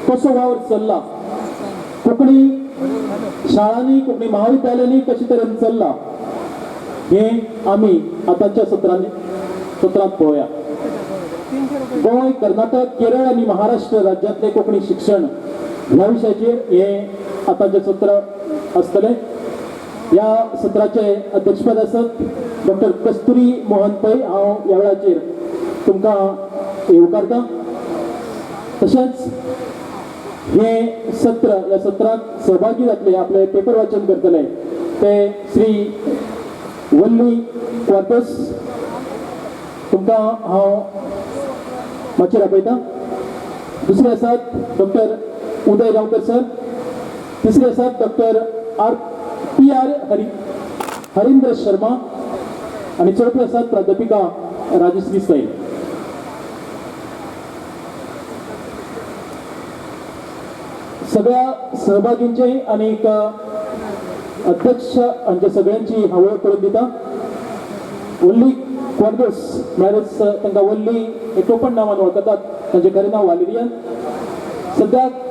कसो वावर चल्ला, कोंकणी शाळांनी, कोंकणी महाविद्यालयांनी कशे तरेन चल्ला हें आमी आतांच्या सत्रांत पळोवया. गोंय, कर्नाटक, केरळ आनी महाराष्ट्र राज्यांतले कोंकणी शिक्षण ह्या विशयाचेर हें आतांचें सत्र आसतलें. ह्या सत्राचे अध्यक्षपद आसत डॉक्टर कस्तुरी मोहन पै. हांव ह्या वेळाचेर तुमकां येवकारता. तशेंच हें सत्र, ह्या सत्रांत सहभागी जातले, आपले पेपर वाचन करतले ते श्री वल्ली क्वार्टस, तुमकां हांव माचयेर आपयता. दुसरे आसात डॉक्टर उदय गांवकर सर, तिसरे आसात doctor R P R Harindra Sharma आनी चवथे आसात प्राध्यापिका राजश्री सैल. सगळ्या सहभागींचे आनी अध्यक्ष हांच्या सगळ्यांची हांव वळख करून दिता. वल्ली क्वाड्रोस म्हळ्यारच तांकां वल्ली हे टोपण नांवान वळखतात. तांचें खरें नांव वालेरियन. सद्याक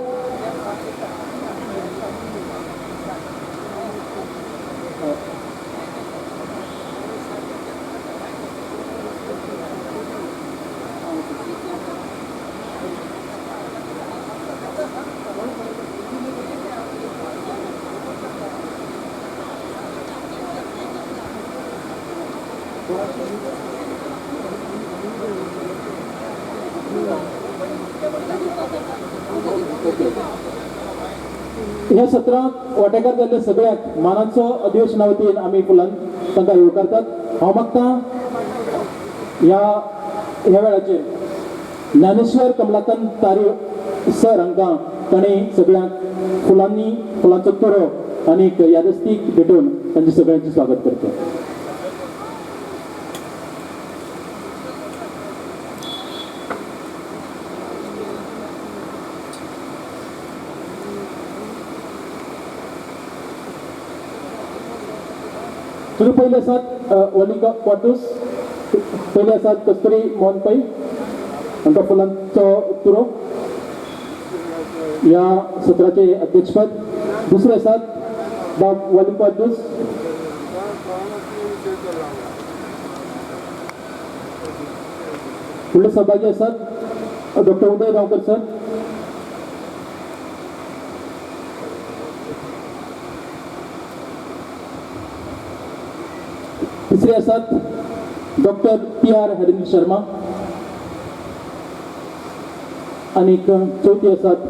ह्या सत्रांत वांटेकार जाल्ले सगळ्यांक मानाचो अधिवेशना वतीन आमी फुलान तांकां येवकारतात. हांव मागता ह्या वेळाचेर ज्ञानेश्वर कमलाकांत तारी सर हांकां तांणी सगळ्यांक फुलांनी फुलांचो तुरो आनी एक यादस्तीक भेटोवन तांचें सगळ्यांचें स्वागत करता. तुजे पयले आसात वली क्वाड्रोस, पयले आसात कस्तुरी मोहन पै हांकां फुलांचो तुरो ह्या सत्राचे अध्यक्षपद. दुसरे आसात बाब वली क्वाड्रोस. फुडले सहभागी आसात डॉक्टर उदय गांवकर सर. तिसरे आसात doctor P R Harindra Sharma आनी चवथी आसात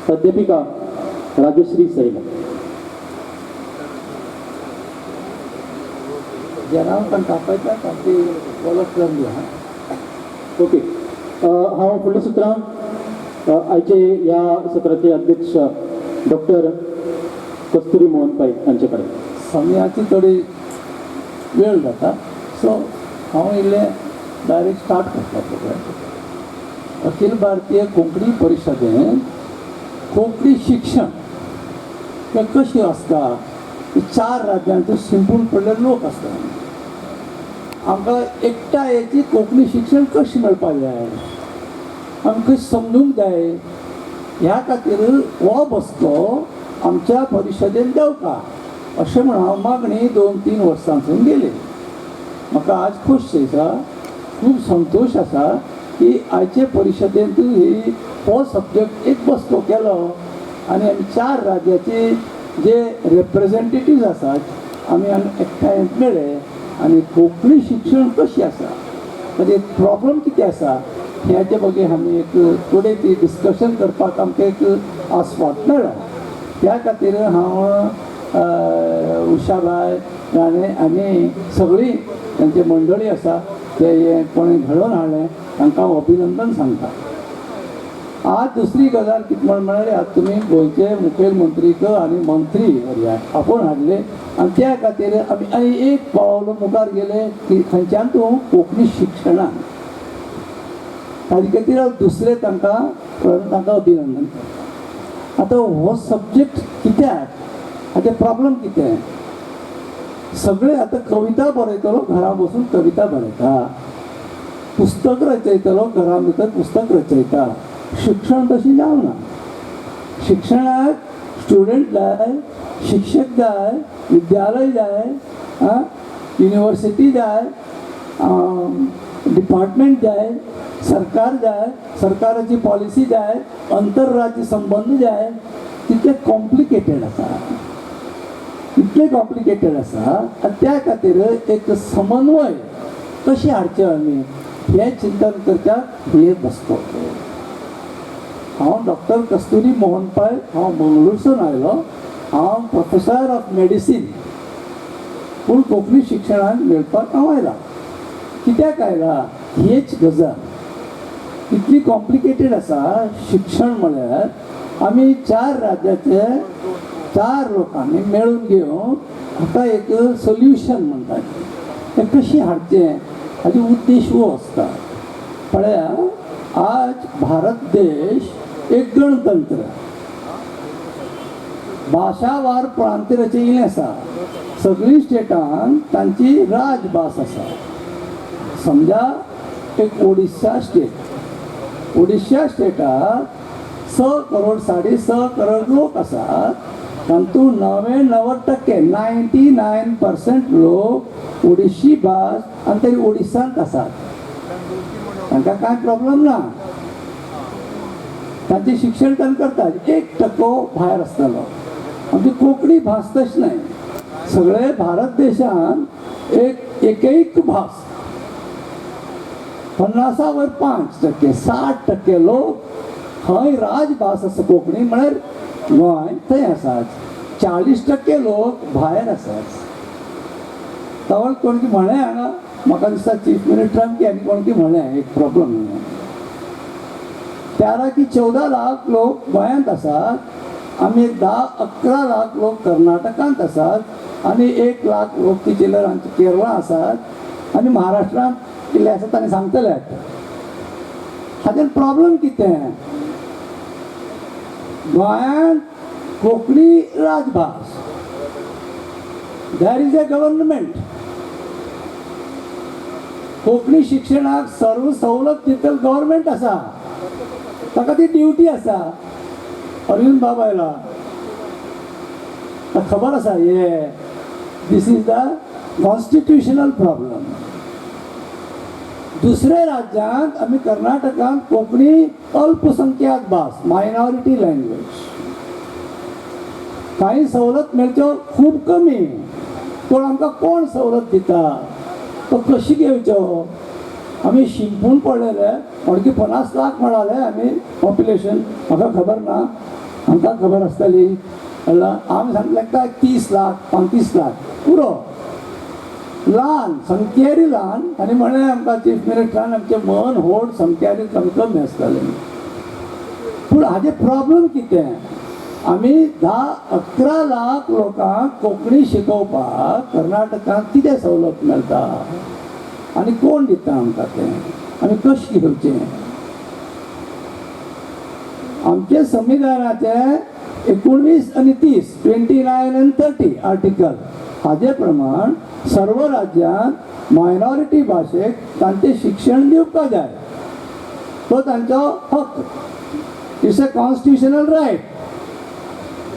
प्राध्यापिका राजश्री सैल. जेन्ना तांकां आपयता तांची वळख करून दिया. ओके, हांव फुडलीं सुत्रां आयचे ह्या सत्राचे अध्यक्ष डॉक्टर कस्तुरी मोहन पै हांचे कडेन. समयाची थोडी वेळ जाता, सो हांव इल्लें डायरेक्ट स्टार्ट करता प्रोग्राम. अखिल भारतीय कोंकणी परिशदेन कोंकणी शिक्षण हें कशें आसता, चार राज्यांचे शिंपून पडले लोक आसता. आमकां एकठांयची कोंकणी शिक्षण कशें मेळपाक जाय, आमकां समजूंक जाय, ह्या खातीर हो बसको आमच्या परिशदेन देंवता अशें म्हण हांव मागणी 2-3 वर्सांसून गेली. म्हाका आज खोस आसा, खूब संतोश आसा की आयचे परिशदेंत ही हो सब्जॅक्ट एक बसको केलो आनी आमी 4 राज्याचे जे रिप्रेझेंटेटिव्ज आसात आमी एकठांय मेळ्ळे आनी कोंकणी शिक्षण कशी आसा, म्हणजे प्रॉब्लम कितें आसा ह्याचे बगेर आमी एक थोडें ती डिस्कशन करपाक आमकां एक आस्वाद मेळ्ळो. त्या खातीर हांव उषाबाय राणे आनी सगळीं तांची मंडळी आसा ते हें कोणें घडोवन हाडलें तांकां हांव अभिनंदन सांगता. आज दुसरी गजाल कितें म्हळ्यार आज तुमी गोंयचे मुखेलमंत्रीक आनी मंत्री आपोवन हाडले आनी त्या खातीर आमी आनी एक पावल मुखार गेले की खंयच्यान तूं कोंकणी शिक्षणान ताजे खातीर हांव दुसरें तांकां अभिनंदन करता. आतां हो सब्जेक्ट कित्याक, आतां प्रॉब्लम कितें, सगळे आतां कविता बरयतलो घरा बसून कविता बरयता, पुस्तक रचयतलो घरा भितर पुस्तक रचयता, शिक्षण तशें जावना. शिक्षणाक स्टुडंट जाय, शिक्षक जाय, विद्यालय जाय, युनिवर्सिटी जाय, डिपार्टमेंट जाय, सरकार जाय, सरकाराची पॉलिसी जाय, अंतरराज्य संबंद जाय. तितले कॉम्प्लिकेटेड आसा, इतले कॉम्प्लिकेटेड आसा. आनी त्या खातीर एक समन्वय कशें हाडचें आमी हें चिंतन करच्याक हे बसतो. हांव डॉक्टर कस्तुरी मोहन पै, हांव मंगळूरसून आयलो. हांव प्रोफेसर ऑफ मेडिसीन, पूण कोंकणी शिक्षणाक मेळपाक हांव आयला. कित्याक आयला हेच गजाल इतली कॉम्प्लिकेटेड आसा. शिक्षण म्हळ्यार आमी चार राज्याचे चार लोकांनी मेळून घेवन हाका एक सोल्युशन म्हणटात, तें कशें हाडचें हाजे उद्देश हो आसता. पळया, आज भारत देश एक गणतंत्र, भाशावार प्रांत रचयिल्लें आसा. सगळीं स्टेटान तांची राजभास आसा. समजा एक ओडिशा स्टेट, ओडिशा स्टेटात 6 करोड 6.5 करोड लोक आसात. तातूंत 99%, 99% लोक ओडिशी भास आनी ते ओडिशांत आसात. तांकां कांय प्रॉब्लम ना, तांचें शिक्षण तांकां करतात. 1% भायर आसतलो. आमची कोंकणी भास तशें न्हय, सगळे भारत देशांत एक एकैक भास. 50 वयर 5%, 60% लोक खंय राजभास आसा कोंकणी म्हळ्यार गोंय थंय आसात. 40% लोक भायर आसात. तवळ कोण की म्हळें हांगा, म्हाका दिसता चीफ मिनिस्टरान की आनी कोण की म्हळें एक प्रॉब्लम, 13 की 14 लाख लोक गोंयांत आसात, आमी 10-11 लाख लोक कर्नाटकांत आसात आनी 1 लाख लोक की चिल्लर आमचे केरळा आसात आनी महाराष्ट्रांत कितले आसात तांणी सांगतले. हाजेर प्रॉब्लम कितें, गोंयांत कोंकणी राजभास, there is a government, Konkani शिक्षणाक सर्व सवलत दितल गव्हर्मेंट आसा, ताका ती ड्युटी आसा. अरविंद बाब आयला, ताका खबर आसा हे this is the constitutional problem. दुसऱ्या राज्यांत आमी कर्नाटकांत कोंकणी अल्पसंख्याक भास, मायनॉरिटी लँग्वेज, कांय सवलत मेळच्यो खूब कमी. पूण आमकां कोण सवलत दिता, तो कशी घेवच्यो? आमी शिंपून पडलेले मडकी 50 लाख म्हणाले आमी पॉप्युलेशन, म्हाका खबर ना, आमकां खबर आसतली. आमी सांगले काय 30 लाख 35 लाख पुरो, ल्हान संख्येरी ल्हान. आनी म्हणलें आमकां चीफ मिनिस्टरान आमचें मन व्हड संख्यारी कमी कमी आसतलें. पूण हाजें प्रॉब्लम कितें, आमी 10-11 लाख लोकांक कोंकणी शिकोवपाक कर्नाटकांत कितें सवलत मेळटा आनी कोण दिता आमकां तें, आमी कशें घेवचें? आमचे संविधानाचे 19 आनी 30, 29 आनी 30 आर्टिकल हाजे प्रमाण सर्व राज्यांत मायनॉरिटी भाशेक तांचें शिक्षण दिवपाक जाय, तो तांचो हक्क, it's a constitutional right.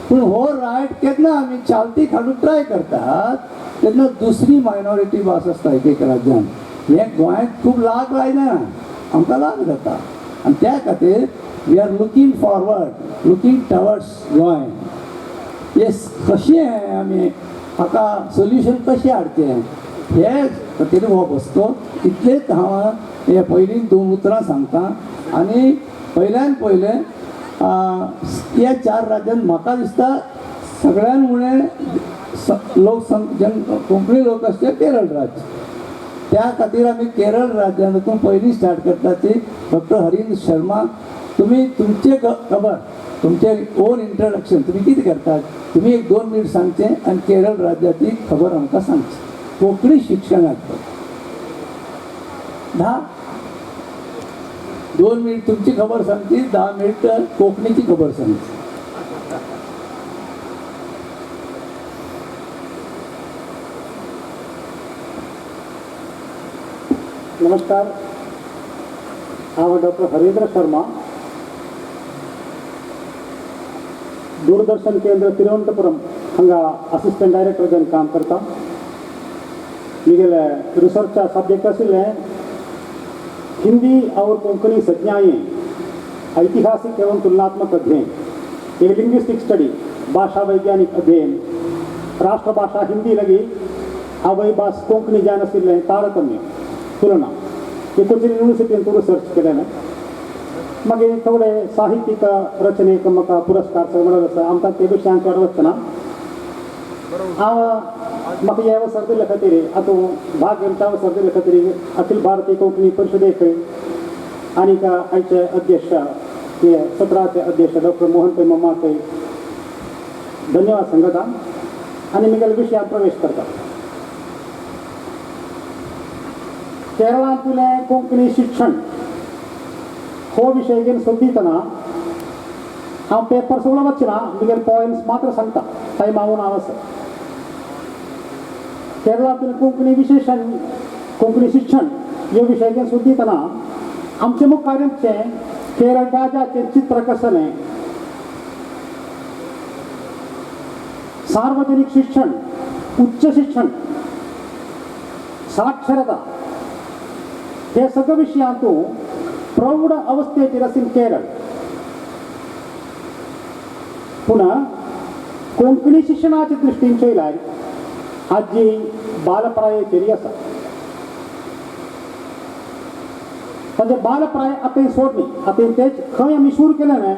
पूण हो रायट केन्ना आमी चालतीक हाडूंक ट्राय करतात तेन्ना दुसरी मायनॉरिटी भास आसता एक एक राज्यांत. हें गोंयांत खूब लाग लायना, आमकां लाग जाता. आनी त्या खातीर we are looking forward, looking towards Goa. हें कशें आमी हाका सोल्युशन कशें हाडचें हे खातीर हो बसको. इतलेंच हांव हे पयलीं 2 उतरां सांगता. आनी पयल्यान पयलें ह्या 4 राज्यांत म्हाका दिसता सगळ्यान उणें लोक जन कोंकणी लोक आसचे केरळ राज्य. त्या खातीर आमी केरळ राज्यांतून पयलीं स्टार्ट करता ती डॉक्टर हरींद्र शर्मा. तुमी तुमचे खबर, तुमचे ओन इंट्रोडक्शन तुमी कितें करतात, तुमी एक 2 मिनट सांगचें आनी केरळ राज्याची खबर आमकां सांगची कोंकणी शिक्षणाक. 2 मिनट तुमची खबर सांगची, 10 मिनट कोंकणीची खबर सांगची. नमस्कार, हांव डॉक्टर हरींद्र शर्मा. दूरदर्शन केंद्र तिरुवनंतपुरम हांगा असिस्टंट डायरेक्टर जावन काम करता. मिगेले रिसर्चा सब्जेक्ट आशिल्लें हिंदी और कोंकणी संज्ञाएं, ऐतिहासिक एवं तुलनात्मक अध्ययन, एक लिंग्विस्टिक स्टडी, भाषा वैज्ञानिक अध्ययन. राष्ट्रभाषा हिंदी लगी आवय भास कोंकणी जावन आशिल्लें तारतम्य, तुलना, हे कोचीन युनिवर्सिटीन रिसर्च केलें. मागीर थोडे साहित्यिक रचनेक म्हाका पुरस्कार सगळो आसा. आमकां ते विशयांत चड वचना. हांव म्हाका हे अवसर दिल्ले खातीर, आतां भाग घेवच्या अवसर दिल्ले खातीर अखिल भारतीय कोंकणी परिशदेक आनीक आयचे अध्यक्ष, हे सत्राचे अध्यक्ष डॉक्टर मोहन पै मामाक धन्यवाद सांगता आनी मिगेले विशयांत प्रवेश करता. केरळांतलें कोंकणी शिक्षण हो विशय घेवन सोदीतना हांव पेपर सगळो वचना, मिगेले पॉयंट्स मात्र सांगता, टायम हांव नांव आसा. केरळांतलें कोंकणी विशेषण, कोंकणी शिक्षण ह्यो विशय घेवन सोदीतना आमचे मुखार येवचें केरळ राज्याचें चित्र कसलें. सार्वजनिक शिक्षण, उच्च शिक्षण, साक्षरता हे सगळे विशयांतू प्रौढ अवस्थेचेर आशिल्लें केरळ. पूण कोंकणी शिक्षणाचे दृश्टीन चोयल्यार आजी बालप्रायेचेर आसा. ताजें बालप्राय आतां सोडली, आतां तेच खंय आमी सुरू केलें न्हय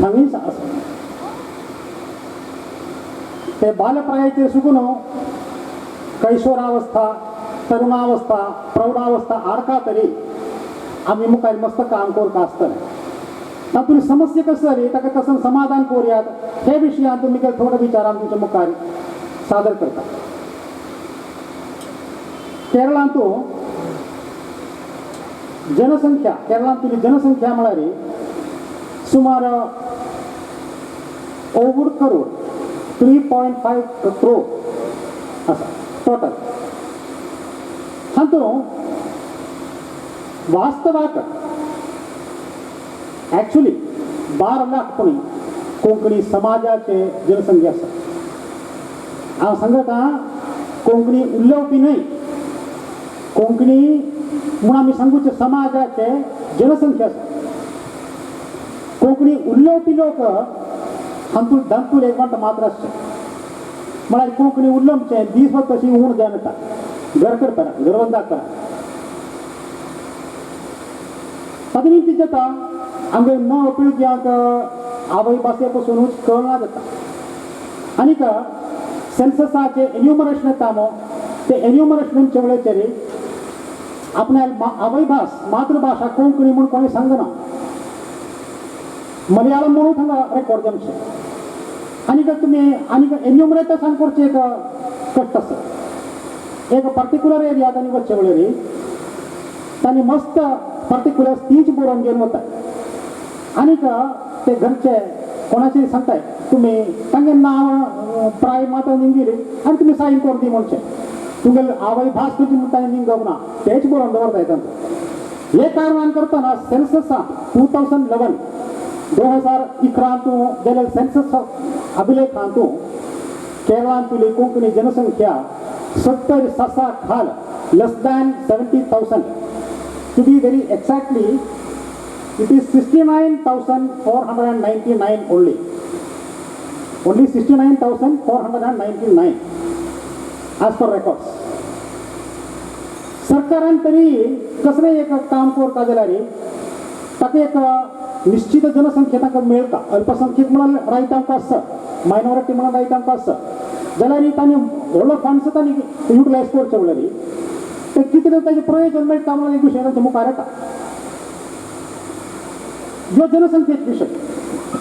थंयच आसा. ते बालप्रायेचेर सुकून कैशोरावस्था, तरुणावस्था, प्रौढावस्था आडका तरी आमी मुखार मस्त काम करता आसतलें. तातूंत समस्या कसली जाली, ताका कसं समाधान करुयात हे विशयांत तुमी थोडो विचार आमी तुमच्या मुखार सादर करता. केरळांत जनसंख्या, केरळांतली जनसंख्या म्हळ्यार सुमार 1 करोड, 3.5 करोड आसा टोटल. हातूंत वास्तवाक एक्चुअली 12 लाख कोणी कोंकणी समाजाचे जनसंख्या आसा. हांव सांगता कोंकणी उलोवपी न्हय, कोंकणी म्हूण आमी सांगूचे समाजाचे जनसंख्या आसा. कोंकणी उलोवपी लोक हातूंत दांतूल एक वांट मात्र आसचे, म्हळ्यार कोंकणी उलोवचें दीस वता तशी उण जावन येता, घर करपा घरवंदाक करा. तातूंत कितें जाता, आमगे नव पिळग्यांक आवय भाशे पसुनूच कळना जाता. आनीक सेन्ससाचें एन्युमरेशन येता मो, ते एन्युमरेशन वेळेचेर आपल्या आवय भास, मातृभाशा कोंकणी म्हूण कोणी सांगना, मलयाळम म्हणून हांगा रेकॉर्ड जमचें. आनीक तुमी आनीक एन्युमरेटर्सान करचें एक कश्ट आसा. एक पर्टिक्युलर एरिया तांणी वचचे वेळेर तांणी मस्त पर्टिक्युलर तीच बरोवन घेवन वता. आनीक ते घरचे कोणाचे सांगताय तुमी तांगे नांव प्राय मात्र निंगिली आनी तुमी सायन करून दी म्हणचें, तुमगेले आवय भास तुजी म्हणटा निंगप ना, तेच बरोवन दवरताय तांकां. हे कारणान करतना सेन्ससांत 2011 2011 जाल्यार सेन्सस अभिलेखांतू केरळांतली कोंकणी जनसंख्या 70 ससा खाल, less than 70,000. To be very exactly it is 69,499 only, only 69,499 as per records. सरकारान तरी कसलें एक काम करता जाल्यार ताका एक निश्चित जनसंख्या ताका मेळटा. अल्पसंख्यक म्हणून रायट आमकां आसा, मायनॉरिटी म्हणून रायट आमकां आसा, जाल्यार तांणी व्हडलो फंड्स तांणी युटिलायज करचे म्हणल्यार ते कितें ताजें प्रयोजन मेळटा म्हणून एक विशय तांच्या मुखार येता. ह्यो जनसंख्येचे विशय.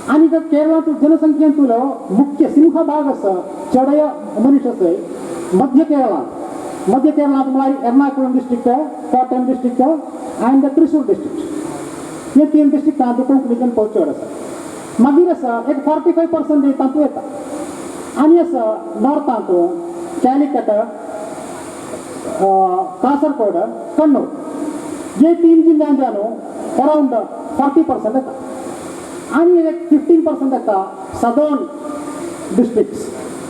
आनी केरळांत जनसंख्येंतलो मुख्य सिंह भाग आसा, चडय मनीस आसा मध्य केरळांत. मध्य केरळांत म्हळ्यार Ernakulam district, Kottayam district and Thrissur district, हे 3 डिस्ट्रिक्टांत कोंकणी जनपद चड आसा. मागीर आसा एक 45% तातूंत येता. आनी आसा नॉर्थांत कॅलिकट, कासरकोड, कण्णूर, हे 3 जिल्ल्यांत न्हू अरावंड 40% येता. आनी एक 15% येता सदर्न डिस्ट्रिक्ट्स,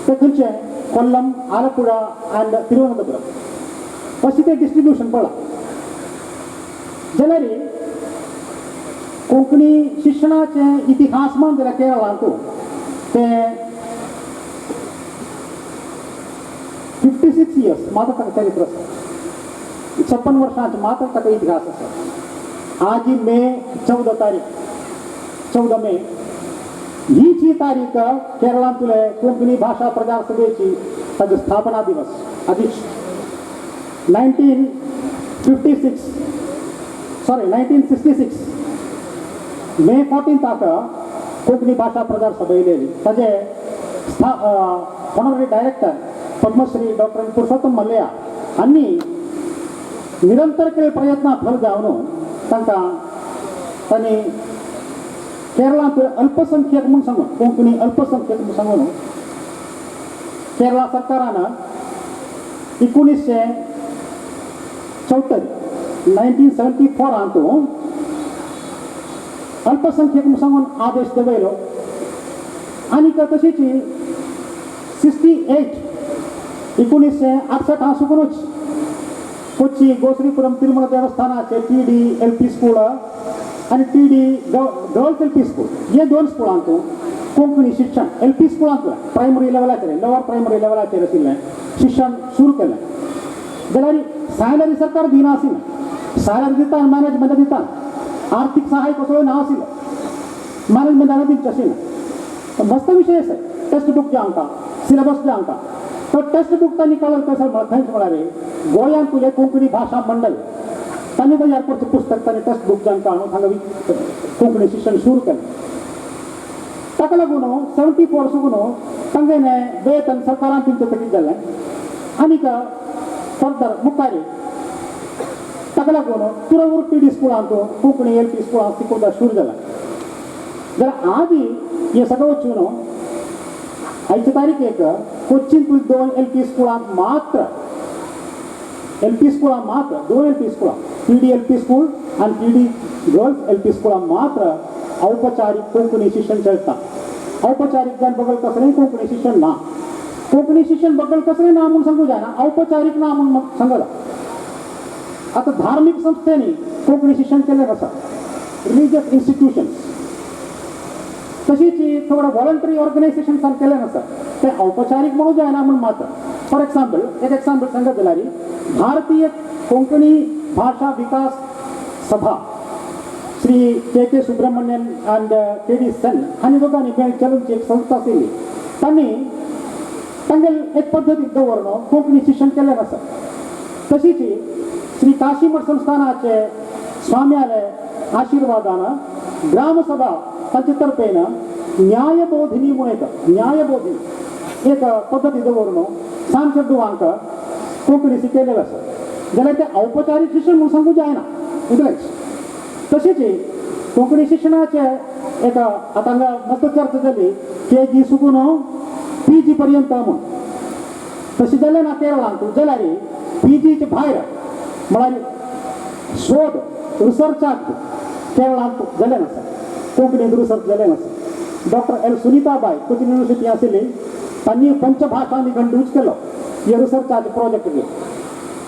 ते खंयचे? कोल्लम, आलपुळा आनी तिरुवनंतपुरम. अशें तें डिस्ट्रिब्युशन पडलां. जाल्यार कोंकणी शिक्षणाचें इतिहास म्हण जाल्यार केरळांत तें 56 इयर्स मात्र ताका चरित्र आसा, 56 वर्सांचे मात्र ताका इतिहास आसा. आजी मे 14 तारीख, 14 मे हीच ही तारीख केरळांतले कोंकणी भाशा प्रचार सभेची ताजो स्थापना दिवस. आदीच 1956, सॉरी, 1966 मे 14ताक कोंकणी भाशा प्रचार सभा येयलेली. ताजे honorary director Padmashri doctor Purushottam Mallya हांणी निरंतर केल्ले प्रयत्न फल जावन तांकां तांणी केरळांत अल्पसंख्यक म्हूण सांगून, कोंकणी अल्पसंख्यक म्हूण सांगून केरळा सरकारान 1974, 1974आंत अल्पसंख्यक म्हूण सांगून आदेश देवयलो. आनी तशीच 68, 1968 सुकूनच Kochi गोश्रीपुरम Tirumala देवस्थानाचे T D L P school आनी T D girls L P school हे दोन स्कुलांत कोंकणी शिक्षण एल पी स्कुलांतलें प्रायमरी लेवलाचेर, लोवर प्रायमरी लेवलाचेर आशिल्लें शिक्षण सुरू केलें. जाल्यार सॅलरी सरकार दिना आशिल्लें. सॅलरी दिता आनी मॅनेजमेंट दिता, आर्थीक सहाय्य कसलो ना आशिल्लो, मॅनेजमेंटान दिवचें आशिल्लें. मस्त विशय आसा. टेक्स्ट बूक जे आमकां, सिलेबस जे आमकां, तो टेक्स्ट बूक तांणी काडलो कसो खंयच म्हळ्यार गोंयांतले कोंकणी भाशा मंडळ तांणी तयार करचें पुस्तक तांणी टेक्स्ट बूक जांकां हाडून हांगा कोंकणी शिक्षण सुरू केलें. ताका लागून 74 सुकून तांगेलें वेतन सरकारान दिवचें तकीत जालें. आनीक फर्दर मुखार ताका लागून तुरवूर टी डी स्कुलांत कोंकणी एल पी स्कुलांत शिकोवपाक सुरू जालें. जाल्यार आदी हें सगळें वचून आयचे तारखेक कोच्चींतली दोन एल पी स्कुलांत मात्र, एल पी स्कुलां मात्र, दोन एल पी स्कुलां, T D L P school आनी T D girls L P स्कुलां मात्र औपचारीक कोंकणी शिक्षण चलता. औपचारीक जावन बगल कसलेंय कोंकणी शिक्षण ना. कोंकणी शिक्षण बगल कसलें ना म्हूण सांगू जायना, औपचारीक ना म्हूण सांगला. आतां धार्मीक संस्थेनी कोंकणी शिक्षण केल्लें आसा, रिलिजियस इन्स्टिट्युशन्स, तशीच थोडे वॉलंटरी ऑर्गनायझेशन्सान केलें आसा, तें औपचारीक म्हणूं जायना म्हूण मात्र. फॉर एक्झाम्पल, एक एक्झाम्पल सांगत जाल्यार भारतीय कोंकणी भाशा विकास सभा, Shri K K Subramanian and K D Sen हांणी दोगांनी मेळून चलोवची एक संस्था आशिल्ली. तांणी तांगेले एक पद्दती दवरून कोंकणी शिक्षण केल्लें आसा. तशीच श्री काशीमठ संस्थानाचे स्वाम्याले आशीर्वादान ग्रामसभा तांचे तर्फेन न्यायबोधिनी म्हूण एक न्यायबोधिनी एक पद्दती दवरून सान चेडवांक कोंकणी शिकयलेलें आसा. जाल्यार तें औपचारीक शिक्षण म्हूण सांगू जायना इतलेंच. तशेंच कोंकणी शिक्षणाचे एक आतां हांगा मस्त चर्चा जाली, के जी सुकून पी जी पर्यंत म्हूण. तशें जालें ना केरळांत. जाल्यार पी जीचे भायर म्हळ्यार शोध रिसर्चाक केरळांत जालें नासा, कोंकणींत रिसर्च जालें नासा. डॉक्टर एल सुनीताबाय कोचीन युनिवर्सिटी आशिल्ली, तांणी पंचभाशा निघंटूच केलो. हे रिसर्चाचे प्रोजेक्ट घेवन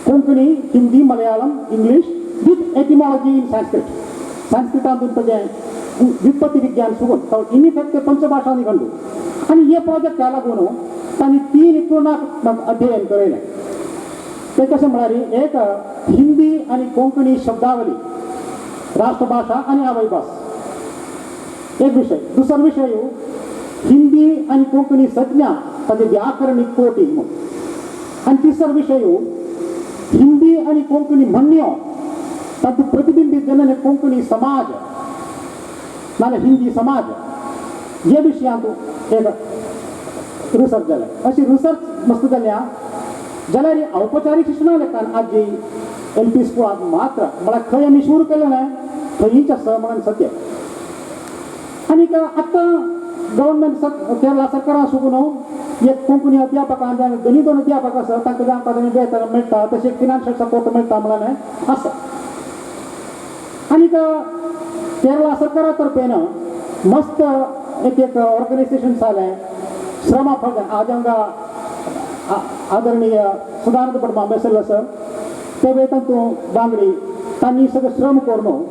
Konkani, Hindi, Malayalam, English with etymology in Sanskrit, संस्कृतांतून ताजें व्युत्पत्ती विज्ञान सुगून इन इफेक्ट पंचभाशा निघंटू. आनी हे प्रोजेक्टा लागून तांणी तीन तुलनात्मक अध्ययन करयलें. ते कशें म्हळ्यार एक हिंदी आनी कोंकणी शब्दावली, राष्ट्रभाशा आनी आवयभास एक विशय, दुसरो विशय हिंदी आनी कोंकणी संज्ञा ताजे व्याकरणीक कोटी म्हूण, आनी तिसरो विशय हिंदी आनी कोंकणी म्हणण्यो तातूंत प्रतिबिंबीत जाल्ले कोंकणी समाज नाल्यार हिंदी समाज हे विशयांत एक रिसर्च जालें. अशी रिसर्च मस्त जाल्या. जाल्यार औपचारीक शिक्षणा लेखान आजी एल पी स्कुलांत मात्र म्हळ्यार खंय आमी सुरू केलें ना थंयच आसा म्हणून सत्य. आनीक आतां गव्हर्मेंट केरळा सरकारान सुकून एक कोंकणी अध्यापकां दोनी दोन अध्यापक आसा, तांकां जांकां वेतन मेळटा, तशें फिनान्शियल सपोर्ट मेळटा म्हणून आसा. आनीक केरळा सरकारा तर्फेन मस्त एक एक ऑर्गनायझेशन जालें श्रमा फळ आज हांगा आदरणीय सदानंद भट बांबेसर सर ते वेळ तातूंत बांगडी तांणी सगळें श्रम करून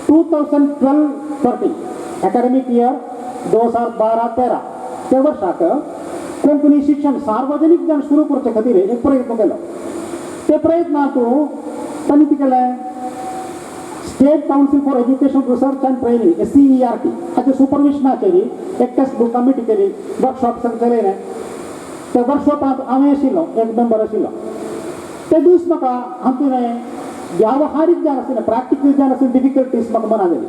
2012-13 एकाडेमीक इयर 2012-13 त्या वर्साक कोंकणी शिक्षण सार्वजनीक जावन सुरू करचे खातीर एक प्रयत्न केलो. ते प्रयत्नांत तांणी कितें केलें, State Council for Education Research and Training SCERT हाचे सुपरविजनाचेर एक टेक्स्ट बूक कमिटी केली, वर्कशॉप सगळें चलयलें. त्या वर्कशॉपांत हांवें आशिल्लो एक मेंबर आशिल्लो. ते दीस म्हाका हातूंत व्यावहारीक ज्ञान आशिल्लें, प्रॅक्टिकल ज्ञान आशिल्लें, डिफिकल्टीज म्हाका मनान जाली.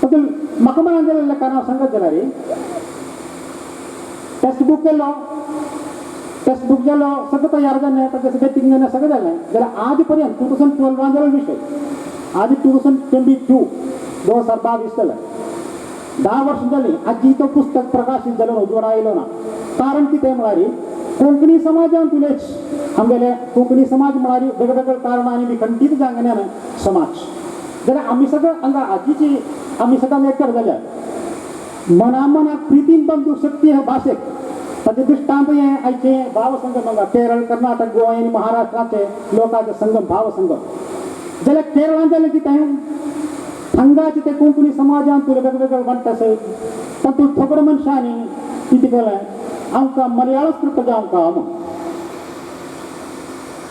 तातूंत म्हाका मनान जालें कारण हांव सांगत जाल्यार टेक्स्ट बूक केलो, टेक्स्ट बूक जालो, सगळें तयार जालें, ताचें वेटिंग जालें, सगळें जालें. जाल्यार आज पर्यंत 2012 जालो विशय, आज 2022 2022 जालें, 10 वर्सां जालीं आजी तो पुस्तक प्रकाशीत जालो ना, उजवाडा आयलो ना. कारण कितें म्हळ्यार कोंकणी समाजान तुलेच आमगेले कोंकणी समाज म्हळ्यार वेगवेगळे कारणांनी विखंडीत जांगण्यान समाज. जाल्यार आमी सगळें हांगा आजीची आमी सगळ्यांक एकठांय जाल्या मना मनाक प्रितीन बांदूंक शक्ती ह्या भाशेक. ताचें दृश्टांत हें आयचें भावसंगम हांगा केरळ, कर्नाटक, गोवा आनी महाराष्ट्राचे लोकांचे संगम भावसंगम. जाल्यार केरळांत जालें कितें, हांगाचे ते कोंकणी समाजांत तुला वेगवेगळे वांट्टा आसय तातूंत थोडे मनशांनी कितें केलें, आमकां मलयाळ स्क्रिप्ट जावंक म्हूण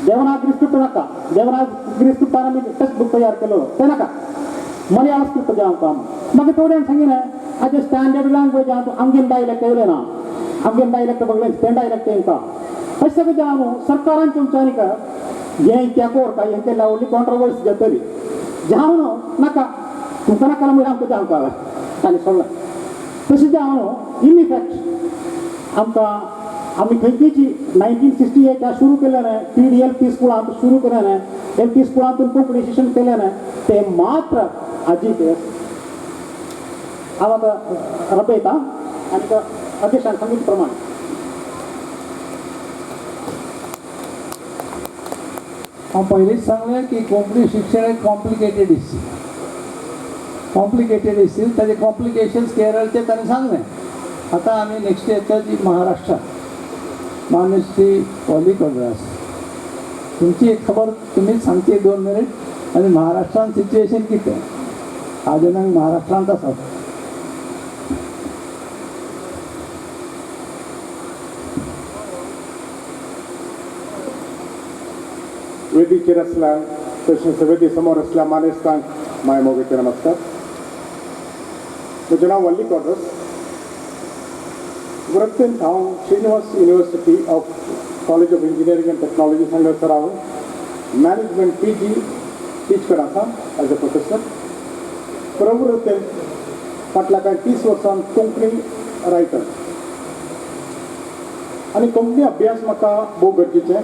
देवनागरी स्क्रिप्ट नाका, देवनागरी स्क्रिप्टान आमी टेक्स्ट बूक तयार केलो तें नाका, मलयाळ स्क्रिप्ट जावंक म्हूण. मागीर थोड्यांक सांगिलें आतां स्टँडर्ड लँग्वेज आहा आमगेर डायलेक्ट येयलें ना, आमगेर डायलेक्ट बगलें तें डायलेक्ट येंका अशें सगळें जावन सरकारान तुमच्यांनी हें इत्याक व्हरता हें केल्यार व्हडली कॉन्ट्रोवर्सी जातली जावन नाका तुमकां नाका मागीर आमकां जावंक ताणें सोडलें. तशें जावन इन इफेक्ट आमकां आमी खंयचीची 1968 सुरू केलें न्हय, पी डी एल पी स्कुलांत सुरू केलें न्हय, एल पी स्कुलांतून कोंकणी शिक्षण केलें न्हय, तें मात्र आजी ते हांव आतां रबयता आनी अध्यक्षान सांगितले प्रमाणे. हांव पयलींच सांगलें की कोंकणी शिक्षण एक कॉम्प्लिकेटेड इश्यू, कॉम्प्लिकेटेड इश्यू. ताजे कॉम्प्लिकेशन्स केरळचे ताणें सांगलें. आतां आमी नेक्स्ट येता जी महाराष्ट्रात मान्य श्री वॉली क्वाड्रास, तुमची एक खबर तुमीच सांगची 2 मिनीट. आनी महाराष्ट्रांत सिच्युएशन कितें आजून महाराष्ट्रांत आसात. वेदीचेर आसल्या तशेंच वेदी समोर आसल्या मानेस्तांक माय मोगेचे नमस्कार. म्हजें नांव वल्ली क्वाड्रस. वृत्तेंत हांव Srinivas University of College of Engineering and Technology हांगासर हांव मॅनेजमेंट पी जी टीच करत आसा एज अ प्रोफेसर. प्रवृत्तेंत फाटल्या कांय 30 वर्सां कोंकणी रायटर आनी कोंकणी अभ्यास म्हाका भोव गरजेचें.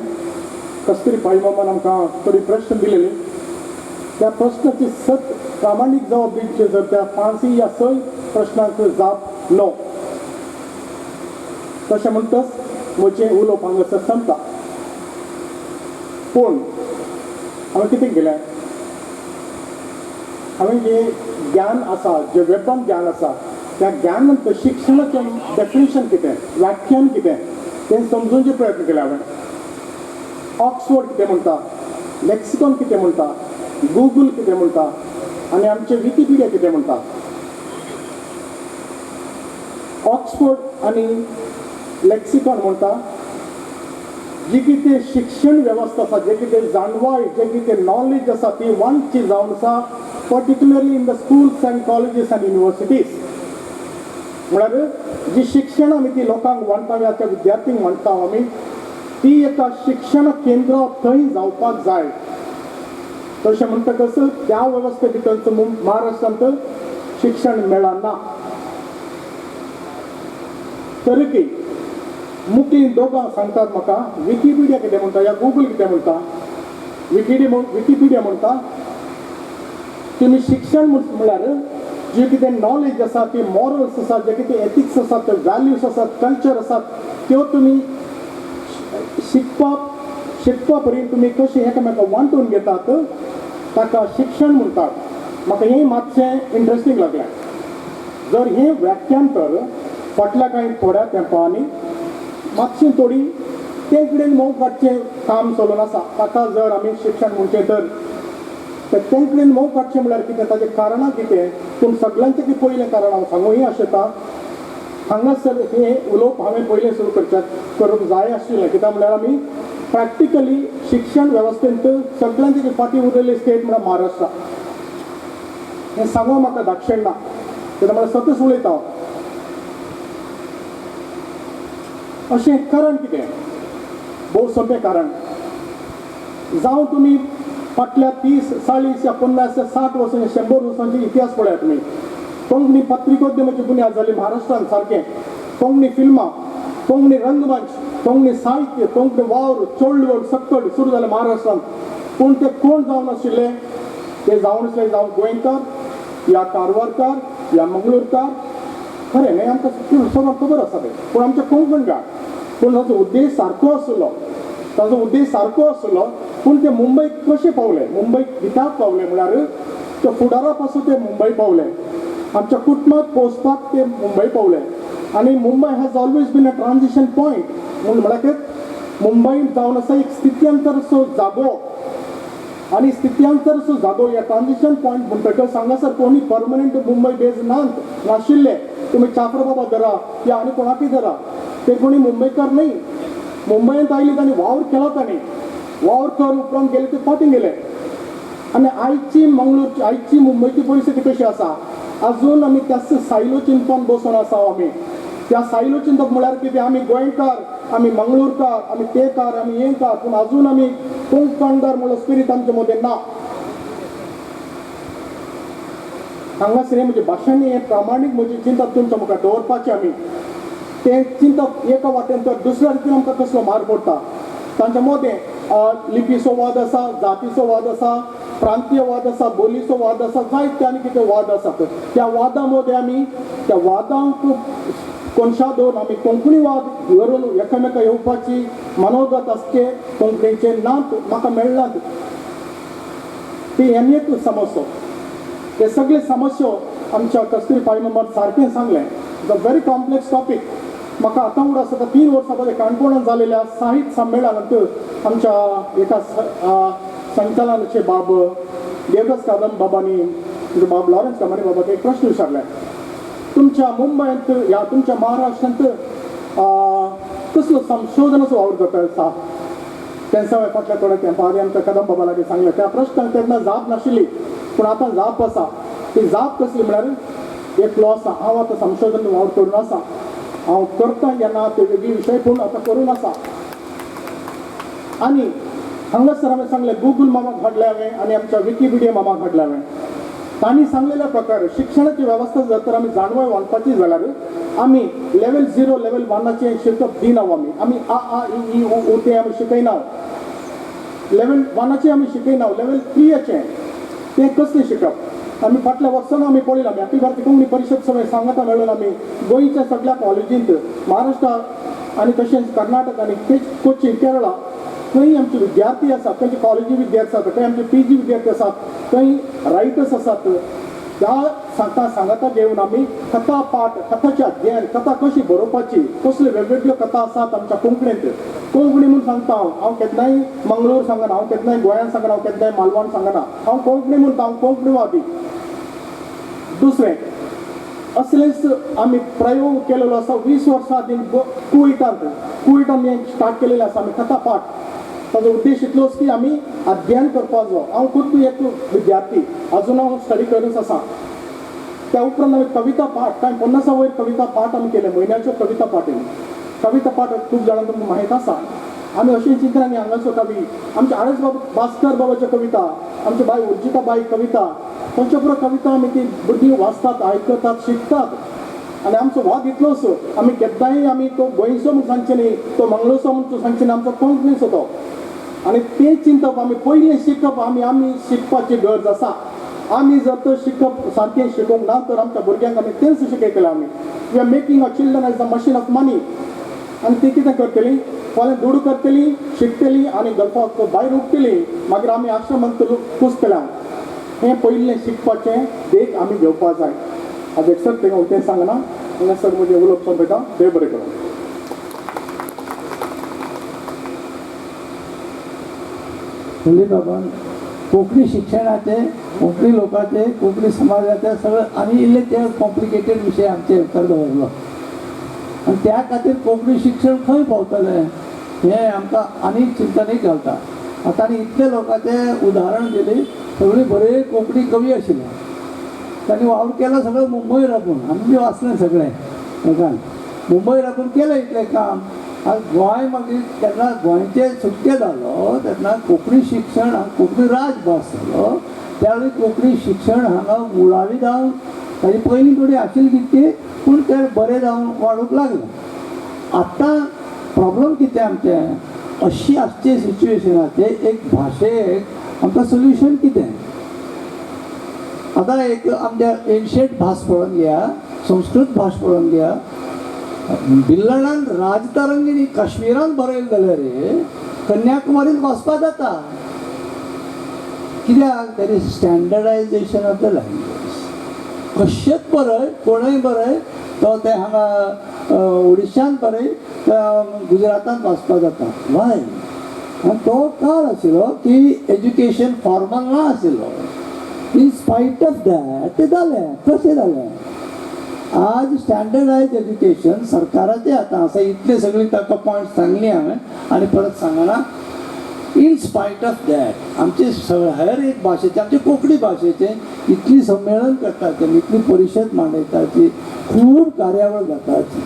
कस्तुरी पाई मामान आमकां थोडी प्रश्न दिलेली, त्या प्रश्नाची सत प्रामाणीक जबाब दिवचे जर त्या 5 या 6 प्रश्नांक जाप नो तशें म्हणटच म्हजें उलोवप हांगासर संपता. पूण हांवें कितें केलें, हांवें जें ज्ञान आसा, जें वेपान ज्ञान आसा, त्या ज्ञानांत शिक्षणाचें डेफिनेशन कितें, व्याख्यान कितें तें समजूनचे प्रयत्न केले हांवें. ऑक्सफोर्ड कितें म्हणटा, लेक्सिकॉन कितें म्हणटा, गुगल कितें म्हणटा आनी आमचें विकिपिडिया कितें म्हणटा. ऑक्सफोर्ड आनी लेक्सिकॉन म्हणटा जी कितें शिक्षण वेवस्था आसा, जे कितें जाणवाय, जे कितें नॉलेज आसा ती वांटची जावन आसा particularly in the schools and colleges and universities. म्हळ्यार जी शिक्षण आमी ती लोकांक वांट्टा वा त्या विद्यार्थ्यांक वांट्टा आमी ती एका शिक्षण केंद्र थंय जावपाक जाय. तशें म्हणटकच त्या वेवस्थे भितर महाराष्ट्रांत शिक्षण मेळना. तरीकय मुखेल दोगां सांगतात म्हाका विकिपिडिया कितें म्हणटा या गुगल कितें म्हणटा. विकिपिडिया म्हणटा तुमी शिक्षण म्हळ्यार जे कितें नॉलेज आसा, ती मॉरल्स आसा, जे कितें एथिक्स आसात, ते व्हॅल्यूज आसात, कल्चर आसात, त्यो तुमी शिकपा पर्यंत तुमी कशें एकामेका वांटून घेतात ताका शिक्षण म्हणटात. म्हाका हें मातशें इंट्रस्टींग लागलें. जर हें वाक्यांतर फाटल्या कांय थोड्या तेंपांनी मातशें थोडी ते कडेन मोव काडचें काम चलून आसा. ताका जर आमी शिक्षण म्हणचें तर ते कडेन मोव काडचें म्हळ्यार कितें, ताचें कारणां कितें, पूण सगळ्यांचें ती पयलें कारण हांव सांगूय आशेता. हांगासर हें उलोवप हांवें पयलें सुरू करूंक जाय आशिल्लें, कित्याक म्हळ्यार आमी प्रॅक्टिकली शिक्षण वेवस्थेंत सगळ्यांचे फाटीं उरलेली स्टेट म्हळ्यार महाराष्ट्र. हें सांगूंक म्हाका दाक्षेण ना, कित्याक म्हळ्यार सतच उलयता हांव. अशें कारण कितें, भोव सोंपें कारण. जावं तुमी फाटल्या 30, 40 या 50 या 60 वर्सांचे 100 वर्सांचे इतिहास पळयात तुमी. कोंकणी पत्रिकोद्यमाची बुन्याद जाली महाराष्ट्रान सारकें, कोंकणी फिल्मां, कोंकणी रंगमंच, कोंकणी साहित्य, कोंकणी वावर, चळवळ सक्कड सुरू जालें महाराष्ट्रांत. पूण ते कोण जावन आशिल्ले, ते जावन आसले जावं गोंयकार या कारवारकार या मंगळूरकार. खरें न्हय, आमकां सगळं खबर आसा तें, पूण आमच्या कोंकणकार. पूण ताचो उद्देश सारको आसलो, ताचो उद्देश सारको आसलो. पूण ते मुंबय कशे पावले, मुंबय कित्याक पावले म्हळ्यार ते फुडारा पासून ते मुंबय पावले, आमच्या कुटुंबाक पोसपाक ते मुंबय पावले. आनी Mumbai has always been a transition point. म्हूण म्हळ्यार मुंबय जावन आसा एक स्थित्यंतरचो जागो, आनी स्थित्यंतरचो जागो ह्या ट्रान्जिशन पॉयंट म्हणटकच हांगासर कोणी परमनंट मुंबय बेज नाशिल्ले. तुमी चाफ्रा बाबा धरा या आनी कोणाकय धरा, ते कोणी मुंबयकार न्हय. मुंबयंत आयली तांणी वावर केलो, तांणी वावर कर उपरांत गेले ते फाटीं गेले. आनी आयची मंगळूरची, आयची मुंबयची परिस्थिती कशी आसा, अजून आमी त्याच सायलो चिंतपान बसून आसा आमी. त्या सायलो चिंतप म्हळ्यार कितें, आमी गोंयकार, आमी मंगळूरकार, आमी तेकार, आमी हेंकार, पूण अजून आमी कोंकणदार म्हणलो स्पिरीट आमचे मदें ना. हांगासर म्हजे भाशण हें प्रामाणीक म्हजें चिंतप तुमच्या मुखार दवरपाचें. आमी तें चिंतप एका वाटेन तर दुसऱ्या रितीन आमकां कसलो मार पडटा. तांच्या मदें लिपीचो वाद आसा, जातीचो वाद आसा, प्रांतीय वाद आसा, बोलीचो वाद आसा, जायते आनी कितें वाद आसात. त्या वादां मदें आमी त्या वादांक कोनशा दवरून आमी कोंकणी वाद धरून एकामेका येवपाची मनोगत आसचे कोंकणीचे नात म्हाका मेळनात. ती आनी एक समस्या. हे सगळे समस्यो आमच्या कस्तुरी पाय मामान सारकें सांगलें. It's a very complex topic. म्हाका आतां उगडास जाता 3 वर्सां पयलीं काणकोणांत जालेल्या साहित्य संमेलनांत आमच्या एका संचालनाचे बाब देवदास कादम बाबांनी बाब लॉरन्स कामानी बाबाक एक प्रश्न विचारले, तुमच्या मुंबयंत या तुमच्या महाराष्ट्रांत कसलो संशोधनाचो वावर जाता आसा. तेन्ना हांवें फाटल्या थोड्या तेंपा आदी आमच्या कदम बाबा लागीं सांगलें. त्या प्रश्नाक तेन्ना जाप नाशिल्ली, पूण आतां जाप आसा. ती जाप कसली म्हळ्यार एकलो आसा, हांव आतां संशोधन वावर करून आसा, हांव करता या ना ते वेगळी विशय, पूण आतां करून आसा. आनी हांगासर हांवें सांगलें गुगल मामाक हाडलें हांवें आनी आमच्या विकिपिडिया मामाक हाडलें हांवें. तांणी सांगलेल्या प्रकार शिक्षणाची वेवस्था जर तर आमी जाणवाय वाडपाची जाल्यार आमी लेवल 0 लेवल 1 शिकप दिना. आमी आमी आ आ इ ई उ ऊ ते आमी शिकयना. लेवल 1 आमी शिकयना, लेवल 3 तें कसलें शिकप. आमी फाटल्या वर्सान आमी पळयलां, आमी अखिल भारतीय कोंकणी परिशद सगळें सांगता मेळून आमी गोंयच्या सगळ्या कॉलेजींत, महाराष्ट्र आनी तशेंच कर्नाटक आनी कोची केरळा खंय आमचे विद्यार्थी आसात, खंयचे कॉलेजी विद्यार्थी आसात, खंय आमचे पी जी विद्यार्थी आसात, खंय रायटर्स आसात, त्या सांगता सांगाता घेवन आमी कथा पाठ, कथाचें अध्ययन, कथा कशी बरोवपाची, कसल्यो वेगवेगळ्यो कथा आसात आमच्या कोंकणींत. कोंकणी म्हूण सांगता हांव, हांव केन्नाय मंगळूर सांगना, हांव केन्नाय गोंयांत सांगना, हांव केन्नाय मालवण सांगना, हांव कोंकणी म्हणटा, हांव कोंकणीवादी. दुसरें असलेच आमी प्रयोग केलेलो आसा 20 वर्सां आदीं कुवैटांत. कुवैटांत हें स्टार्ट केलेलें आसा आमी कथा पाठ. ताजो उद्देश इतलोच की आमी अध्ययन करपाचो. हांव खुद एक विद्यार्थी, अजून हांव स्टडी करूच आसा. त्या उपरांत आमी कविता पाठ, कांय 50 वयर कविता पाठ आमी केले, म्हयन्याच्यो कविता पाठ. कविता पाठ खूब जाणांक तुमकां माहीत आसा. आमी अशें चिंतन आनी हांगाचो कवी आमच्या आर एस बाबा भास्कर बाबाच्यो कविता, आमच्या बाय उर्जिता बाई कविता, तांच्या पुरो कविता आमी ती भुरगीं वाचतात, आयकतात, शिकतात. आनी आमचो वाद इतलोच, आमी केन्नाय आमी तो गोंयचो म्हूण सांगचे न्ही, तो मंगळूरचो म्हूण सांगचे न्ही, आमचो कोंकणीचो तो. आनी तें चिंतप आमी पयलीं शिकप आमी आमी शिकपाची गरज आसा. आमी जर तर शिकप सारकें शिकोवंक ना तर आमच्या भुरग्यांक आमी तेंच शिकयतले. आमी we are making a children as a machine of money. आनी ती कितें करतली, फाल्यां दुडू करतली, शिकतली आनी गल्फाक भायर उडटली, मागीर आमी आश्रमांत कुसतले. हें पयलें शिकपाचें देख आमी घेवपा जाय. अध्यक्ष सर, तें हांव तें सांगना. हांगासर म्हजें उलोवप सोंपयता. देव बरें करूं. बाबान कोंकणी शिक्षणाचे, कोंकणी लोकांचे, कोंकणी समाजाचे सगळें आनी इल्ले ते कॉम्प्लिकेटेड विशय आमचे मुखार दवरलो आनी त्या खातीर कोंकणी शिक्षण खंय पावतलें हें आमकां आनीक चिंतनीक घालता. आतां आनी इतले लोकांचें उदाहरण दिली, सगळीं बरे कोंकणी कवी आशिल्ले, तांणी वावर केलो सगळो मुंबय राबून. आमी बी वाचलें सगळें लोकांक मुंबय राबून केलें इतलें काम. आज गोंय मागीर तेन्ना गोंयचें सुटके जालो तेन्ना कोंकणी शिक्षण कोंकणी राजभास जालो. त्यावेळी कोंकणी शिक्षण हांगा मुळावी जावन ताजे पयलीं थोडी आशिल्ली कितकी, पूण तें बरें जावन वाडूंक लागलें. आतां प्रॉब्लम कितें आमचें अशी आसचे सिच्युएशनाचे एक भाशेक आमकां सोल्युशन कितें. आतां एक आमच्या एन्शियंट भास पळोवन घेया, संस्कृत भास पळोवन घेया. बिल्लणान राजतरंगिणी काश्मीरान बरयलें जाल्यार कन्याकुमारीन वाचपा जाता. कित्याक? There is standardisation of the language. कशेंच बरय, कोणूय बरय, तो ते हांगा ओडिशान बरय, गुजरातान वाचपा जाता. वाय? आनी तो काळ आशिल्लो की एज्युकेशन फॉर्मल ना आशिल्लो. इन स्पायट ऑफ that तें जालें. कशें जालें? आज स्टँडर्डायज एज्युकेशन सरकाराचें आतां आसा. इतले सगळीं ताका पॉयंट सांगली हांवें आनी परत सांगना. इन स्पायट ऑफ that आमचे हर एक भाशेचे, आमचे कोंकणी भाशेचे इतली संमेलन करतात, इतली परिशद मांडयताची, खूब कार्यावळ जाताची,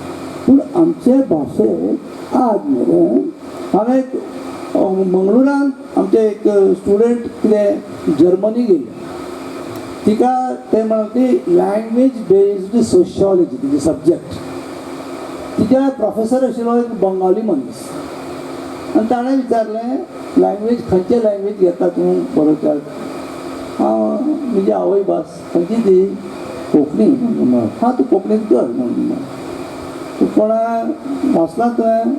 पूण आमचे भाशेक आज मेरेन हांवें एक मंगळुरांत आमचे एक स्टुडंट कितें जर्मनी गेले, तिका ते म्हणटा ती लँग्वेज बेज्ड सोशियोलॉजी तिजी सब्जॅक्ट. तिच्या प्रोफेसर आशिल्लो एक बंगाली मनीस आनी ताणें विचारलें, लँग्वेज खंयचे लँग्वेज घेता तूं बरोवच्याक? हांव म्हजी आवय भास खंयची ती? कोंकणी. म्हणून हां, तूं कोंकणीत कर म्हणून. तूं कोणा वाचलां तुवें?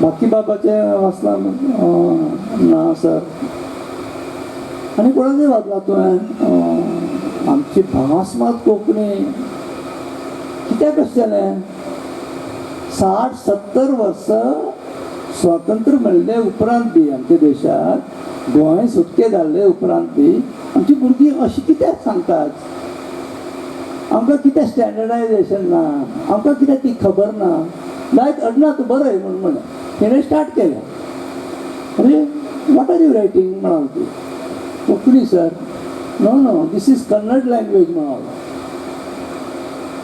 बाकीबाबाचें वाचलां? ना सर. आनी कोणाचें वाचलां तुवें? आमची भास मात कोंकणी. कित्याक अशें जालें? 60-70 वर्सां स्वातंत्र्य मेळ्ळे उपरांत बी आमच्या देशाक गोंय सुटके जाल्ले उपरांत बी आमची भुरगीं अशीं कित्याक सांगतात? आमकां कितें स्टँडर्डायजेशन ना, आमकां कित्याक ती खबर ना. लायक अडना तूं बरय म्हूण म्हणलें. तेणें स्टार्ट केलें. अरे, what are you writing म्हणाल ती. Konkani sir. No no, this is Kannada language म्हणालो.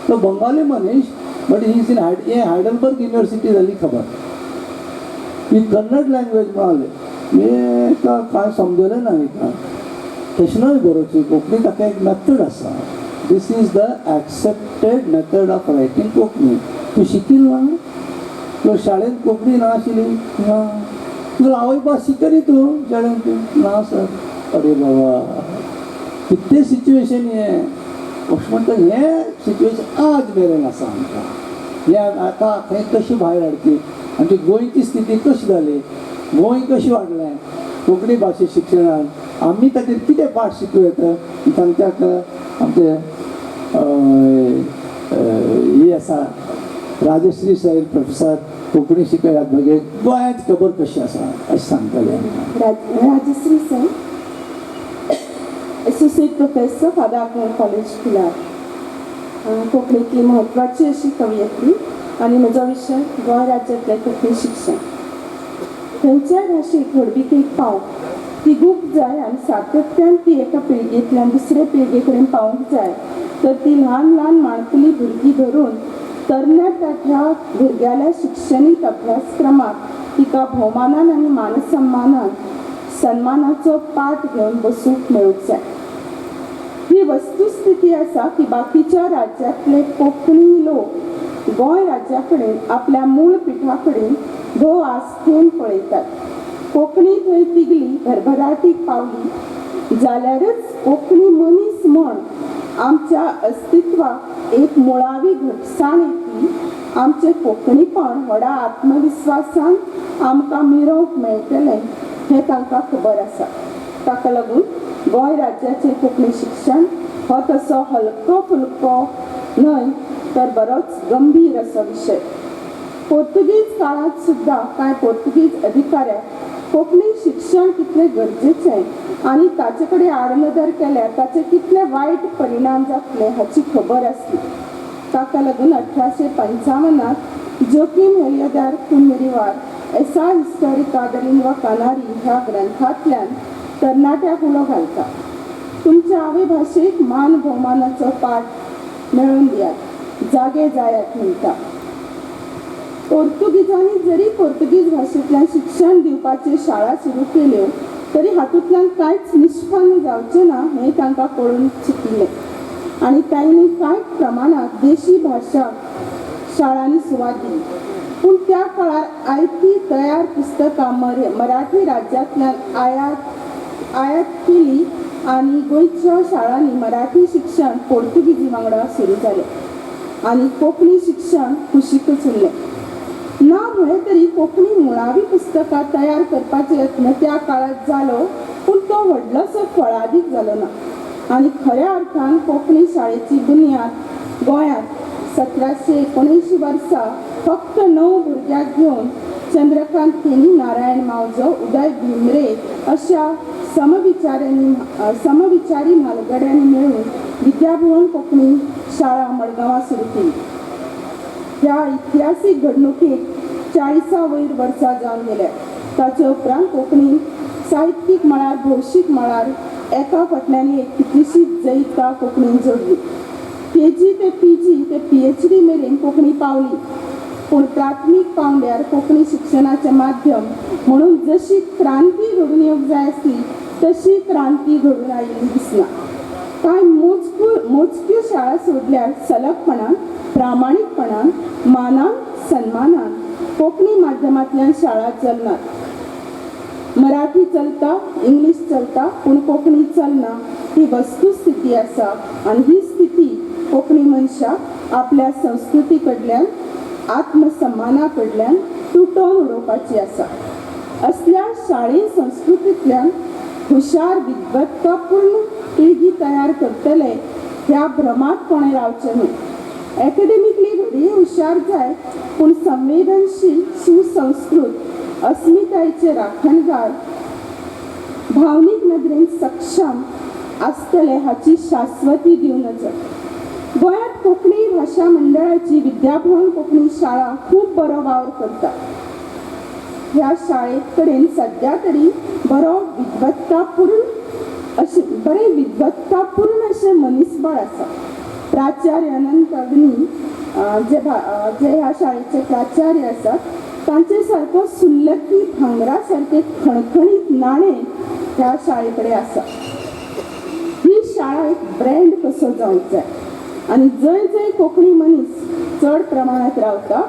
तो बंगाली मनीस, but he is in Heidelberg university जाली खबर. ही कन्नड लँग्वेज म्हणाले. मी काय समजलें ना हिका. तशें न्हय बरोवची कोंकणी, ताका एक मेथड आसा. This is the accepted method of writing Konkani. तूं शिकील ना? तुका शाळेंत कोंकणी ना आशिल्ली? ना. तुका आवय भास शिकली तूं शाळेंत? तूं ना सर. अरे बाबा, कितें सिच्युएशन हें. अशें म्हणटा हें सिच्युएशन आज मेरेन आसा आमकां. हें आतां खंय कशी भायर हाडची? आमची गोंयची स्थिती कशी जाली? गोंय कशी वाडलें कोंकणी भाशे शिक्षणान? आमी ताचेर कितें पाठ शिकूं येता? तांच्याक आमचे ही आसा राजश्री साहेब प्रोफेसर, कोंकणी शिकयात मागीर गोंयांत खबर कशी आसा अशें सांगतले आमकां. Rajashree sir, associate professor, Father Agnel college, Pilar. कोंकणींतली म्हत्वाची अशी कवयित्री आनी म्हजो विशय गोंय राज्यांतलें कोंकणी शिक्षण. खंयच्याय भाशेक व्हडविकेक पावंक तिगूंक जाय आनी सातत्यान ती एका पिळगेंतल्यान दुसरे पिळगे कडेन पावूंक जाय तर ती ल्हान ल्हान माणकुली भुरगीं धरून तरण्या ताठ्या भुरग्याल्या शिक्षणीक अभ्यासक्रमात तिका भोवमानान आनी मानसन्मानान सन्मानाचो पाठ घेवन बसूंक मेळूंक जाय. ही वस्तुस्थिती आसा की बाकीच्या राज्यांतले कोंकणी लोक गोंय राज्या कडेन आपल्या मूळ पिठा कडेन भोव आस्थेन पळयतात. कोंकणी थंय तिगली, भरभराटीक पावली जाल्यारच कोंकणी मनीस म्हण आमच्या अस्तित्वाक एक मुळावी घटसाण येतली. आमचें कोंकणीपण व्हडा आत्मविस्वासान आमकां मिरोवंक मेळटलें हें तांकां खबर आसा. ताका लागून गोंय राज्याचें कोंकणी शिक्षण हो तसो हलको फुलको न्हय तर बरोच गंभीर असो विशय. पोर्तुगीज काळांत सुद्दां कांय पोर्तुगीज अधिकाऱ्याक कोंकणी शिक्षण कितलें गरजेचें आनी ताचे कडेन आडनदर केल्यार ताचे कितले वायट परिणाम जातले हाची खबर आसली. ताका लागून 1855 जोकीम हेलियोदार कुंदरीवार एसा हिस्टोरिका the लिंग्वा कानारी ह्या ग्रंथांतल्यान तरणाट्याक उलो घालता, तुमच्या आवय भाशेक मान भोवमानाचो पाठ मेळोवन दियात, जागे जायात म्हणटा. पोर्तुगीजांनी जरी पोर्तुगीज भाशेंतल्यान शिक्षण दिवपाच्यो शाळा सुरू केल्यो तरी हातूंतल्यान कांयच निश्पन्न जावचें ना हें तांकां कळून चुकिल्लें आनी तांणी कांय प्रमाणांत देशी भाशा शाळांनी सुवात दिली. पूण त्या काळार आयती तयार पुस्तकां मराठी राज्यांतल्यान आयात केली आनी गोंयच्या शाळांनी मराठी शिक्षण पोर्तुगीजी वांगडा सुरू जालें आनी कोंकणी शिक्षण कुशीकच उरलें. ना म्हळें तरी कोंकणी मुळावी पुस्तकां तयार करपाचो यत्न त्या काळांत जालो, पूण तो व्हडलोसो फळादीक जालो ना आनी खऱ्या अर्थान कोंकणी शाळेची बुन्याद गोंयांत 1779 वर्सा फक्त 9 भुरग्यांक घेवन चंद्रकांत केणी, नारायण मावजो, उदय भिमरे अशा समविचारी म्हालगड्यांनी मेळून विद्याभुवन कोंकणी शाळा मडगांवां सुरू केली. ह्या इतिहासीक घडणुकेक 40 वयर वर्सां जावन गेल्या. ताचे उपरांत कोंकणी साहित्यीक मळार, भौशीक मळार एका फाटल्यान एक कितलीशीच जैतां कोंकणीन जोडली. केजी ते पीजी ते पीएचडी मेरेन कोंकणी पावली, पूण प्राथमीक पावंड्यार कोंकणी शिक्षणाचें माध्यम म्हणून जशी क्रांती घडून येवंक जाय आसली तशी क्रांती घडून आयिल्ली दिसना. कांय मोजक्यो शाळा सोडल्यार सलगपणान, प्रामाणीकपणान, मानान, सन्मानान कोंकणी माध्यमांतल्यान शाळा चलनात. मराठी चलता, इंग्लीश चलता, पूण कोंकणी चलना ही वस्तुस्थिती आसा आनी ही स्थिती कोंकणी मनशाक आपल्या संस्कृती कडल्यान, आत्मसन्माना कडल्यान तुटोवन उडोवपाची आसा. असल्या शाळे संस्कृतींतल्यान हुशार विद्वत्तापूर्ण पिळगी तयार करतले ह्या भ्रमात कोणें रावचें न्हय. एकेडमिकली घडये हुशार जाय, पूण संवेदनशील, सुसंस्कृत, अस्मितायेचे राखणदार, भावनीक नदरेन सक्षम आसतले हाची शाश्वती दिवं नजो. गोंयांत कोंकणी भाशा मंडळाची विद्याभुवन कोंकणी शाळा खूब बरो वावर करता. ह्या शाळे कडेन सद्या तरी बरो विद्वत्तापूर्ण अशें बरें विद्वत्तापूर्ण अशें मनीसबळ आसा. प्राचार्य अनंत अग्नी जे ह्या शाळेचे प्राचार्य आसात तांचे सारको सुल्लकी भांगरा सारके खणखणीत नाणें ह्या शाळे कडेन आसा. ही शाळा एक ब्रँड कसो जावंक जाय आनी जंय जंय कोंकणी मनीस चड प्रमाणांत रावता,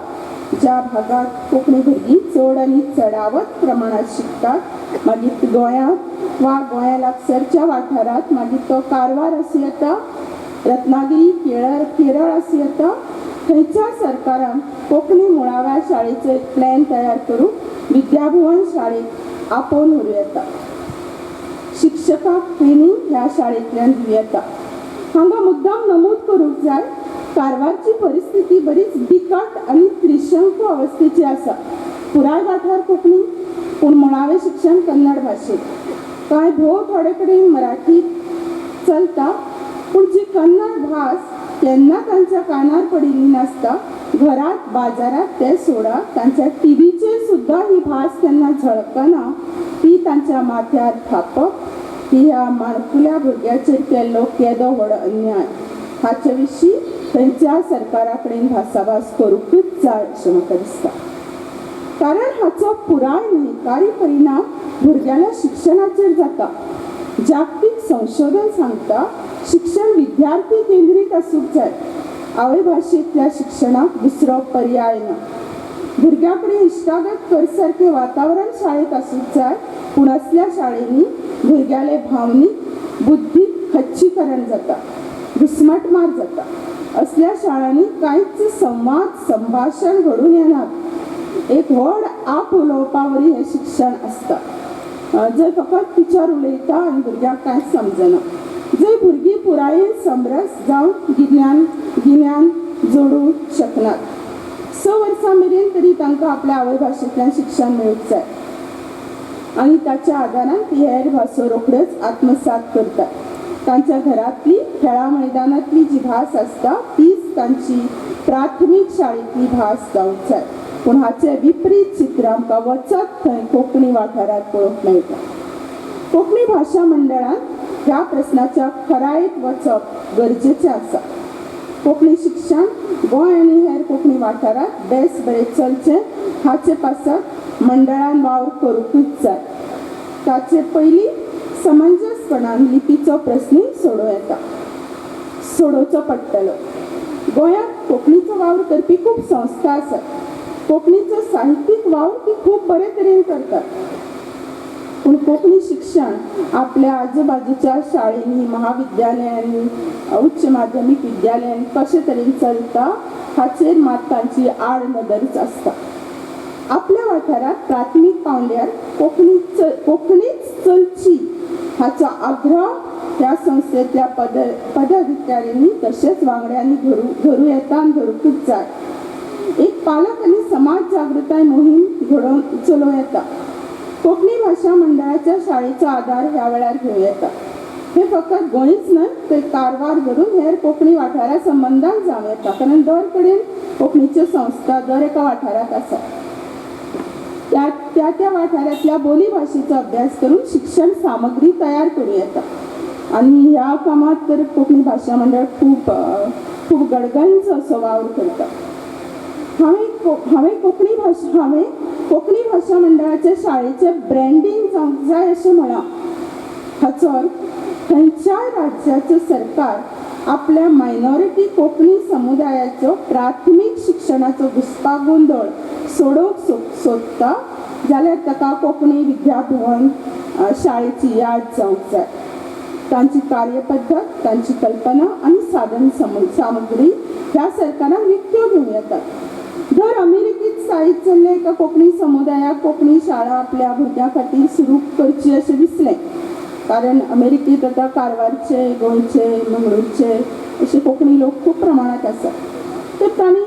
ज्या भागात कोंकणी भुरगीं चड आनी चडावत प्रमाणांत शिकतात, मागीर गोंयांत वा गोंया लागसरच्या वाठारांत, मागीर तो कारवार आसूं येता, रत्नागिरी, केरळ आसूं येता, थंयच्या सरकारान कोंकणी मुळाव्या शाळेचो एक प्लॅन तयार करून विद्याभुवन शाळेक आपोवन व्हरूं येता. शिक्षकांक ट्रेनींग ह्या शाळेंतल्यान दिवं येता. हांगा मुद्दाम नमूद करूंक जाय, कारवारची परिस्थिती बरीच बिकट आनी त्रिशंकू अवस्थेची आसा. पुराय वाठार कोंकणी, पूण मुळावें शिक्षण कन्नड भाशेंत. कांय भोव थोडे कडेन मराठी चलता, पूण जी कन्नड भास केन्ना तांच्या कानार पडिल्ली नासता, घरांत, बाजारांत ते सोडा, तांच्या टिवीचेर सुद्दां ही भास केन्ना झळकना, ती तांच्या माथ्यार थापप ही ह्या माणकुल्या भुरग्याचेर केल्लो केदो व्हड अन्याय. हाचे विशीं थंयच्या सरकारा कडेन भासाभास करूंकूच जाय अशें म्हाका दिसता, कारण हाचो पुराय न्हयकारी परिणाम भुरग्यांल्या शिक्षणाचेर जाता. जागतीक संशोधन सांगता, शिक्षण विद्यार्थी केंद्रीत आसूंक जाय. आवय भाशेंतल्या शिक्षणाक दुसरो पर्याय ना. भुरग्यां कडेन इश्टागत करसारकें वातावरण शाळेंत आसूंक जाय, पूण असल्या शाळेंनी भुरग्यालें भावनीक, बुद्धीक खच्चीकरण जाता, घुस्मटमार जाता. असल्या शाळांनी कांयच संवाद, संभाशण घडून येनात. एक व्हड आप उलोवपा वरी हें शिक्षण आसता, जंय फकत टिचर उलयता आनी भुरग्यांक कांयच समजना. जंय भुरगीं पुरायेन समरस जावन गिन्यान जोडूंक शकनात. 6 वर्सां मेरेन तरी तांकां आपल्या आवयभाशेंतल्यान शिक्षण मेळूंक जाय आनी ताच्या आदारान ती हेर भासो रोखड्योच आत्मसात करतात. तांच्या घरांतली खेळा मैदानांतली जी भास आसता तीच तांची प्राथमीक शाळेंतली भास जावंक जाय. पूण हाचें विपरीत चित्र आमकां वचत थंय कोंकणी वाठारांत पळोवंक मेळटा. कोंकणी भाशा मंडळान ह्या प्रस्नाच्या खरायेत वचप गरजेचें आसा. कोंकणी शिक्षण गोंय आनी हेर कोंकणी वाठारांत बेस बरें चलचें हाचे पासत मंडळान वावर करूंकूच जाय. ताचे पयलीं समंजसपणान लिपीचो प्रस्नूय सोडोवं येता, सोडोवचो पडटलो. गोंयांत कोंकणीचो वावर करपी खूब संस्था आसात. कोंकणीचो साहित्यीक वावर ती खूब बरे तरेन करतात. पूण कोंकणी शिक्षण आपल्या आजूबाजूच्या शाळेंनी, महाविद्यालयांनी, उच्च माध्यमीक विद्यालयांनी कशे तरेन चलता हाचेर मात तांची आड नदरच आसता. आपल्या वाठारांत प्राथमीक पावंड्यार कोंकणीच चलची हाचो आग्रह ह्या संस्थेंतल्या पदाधिकाऱ्यांनी तशेंच वांगड्यांनी धरूं येता आनी धरूंकूच जाय. एक पालक आनी समाज जागृताय मोहीम घडोवन चलोवं येता. कोंकणी भाशा मंडळाच्या शाळेचो आदार ह्या वेळार घेवं येता. हें फकत गोंयच न्हय तर कारवार धरून हेर कोंकणी वाठारा संबंदान जावं येता, कारण दर कडेन कोंकणीच्यो संस्था दर एका वाठारांत आसात. त्या त्या त्या वाठारांतल्या बोली भाशेचो अभ्यास करून शिक्षण सामग्री तयार करूं येता. आनी ह्या कामांत तर कोंकणी भाशा मंडळ खूब खूब गडगंज असो वावर करता. हांवें कोंकणी भाशा मंडळाच्या शाळेचें ब्रँडींग जावंक जाय अशें म्हळां. हाचो अर्थ खंयच्याय राज्याचो सरकार आपल्या मायनॉरिटी कोंकणी समुदायाचो प्राथमीक शिक्षणाचो घुस्पा गोंदळ सोडोवंक सोदता जाल्यार ताका कोंकणी विद्याभुवन शाळेची याद जावंक जाय. तांची कार्यपद्दत, तांची कल्पना आनी साधन सामुग्री ह्या सरकारान विकत्यो घेवं येतात. दर अमेरिकेत स्थायीक जाल्ल्या एका कोंकणी समुदायाक कोंकणी शाळा आपल्या भुरग्यां खातीर सुरू करची अशें दिसलें, कारण अमेरिकेंत आतां कारवारचे, गोंयचे, मंगळूरचे अशे कोंकणी लोक खूब प्रमाणांत आसात. तर तांणी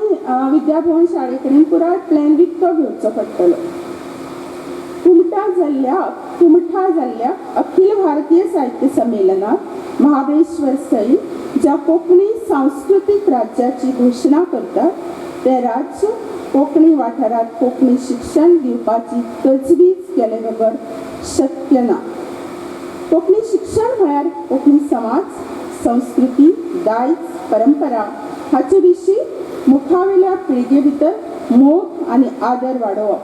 विद्याभवन शाळे कडेन पुराय प्लॅन विकतो घेवचो पडटलो. कुमठा जाल्ल्या अखिल भारतीय साहित्य संमेलनात महाबळेश्वर सैल ज्या कोंकणी सांस्कृतीक राज्याची घोशणा करतात तें राज्य कोंकणी वाठारांत कोंकणी शिक्षण दिवपाची तजवीज केले बगर शक्य ना. कोंकणी शिक्षण म्हळ्यार कोंकणी समाज, संस्कृती, दायज, परंपरा हाचे विशीं मुखावेल्या पिळगे भितर मोग आनी आदर वाडोवप.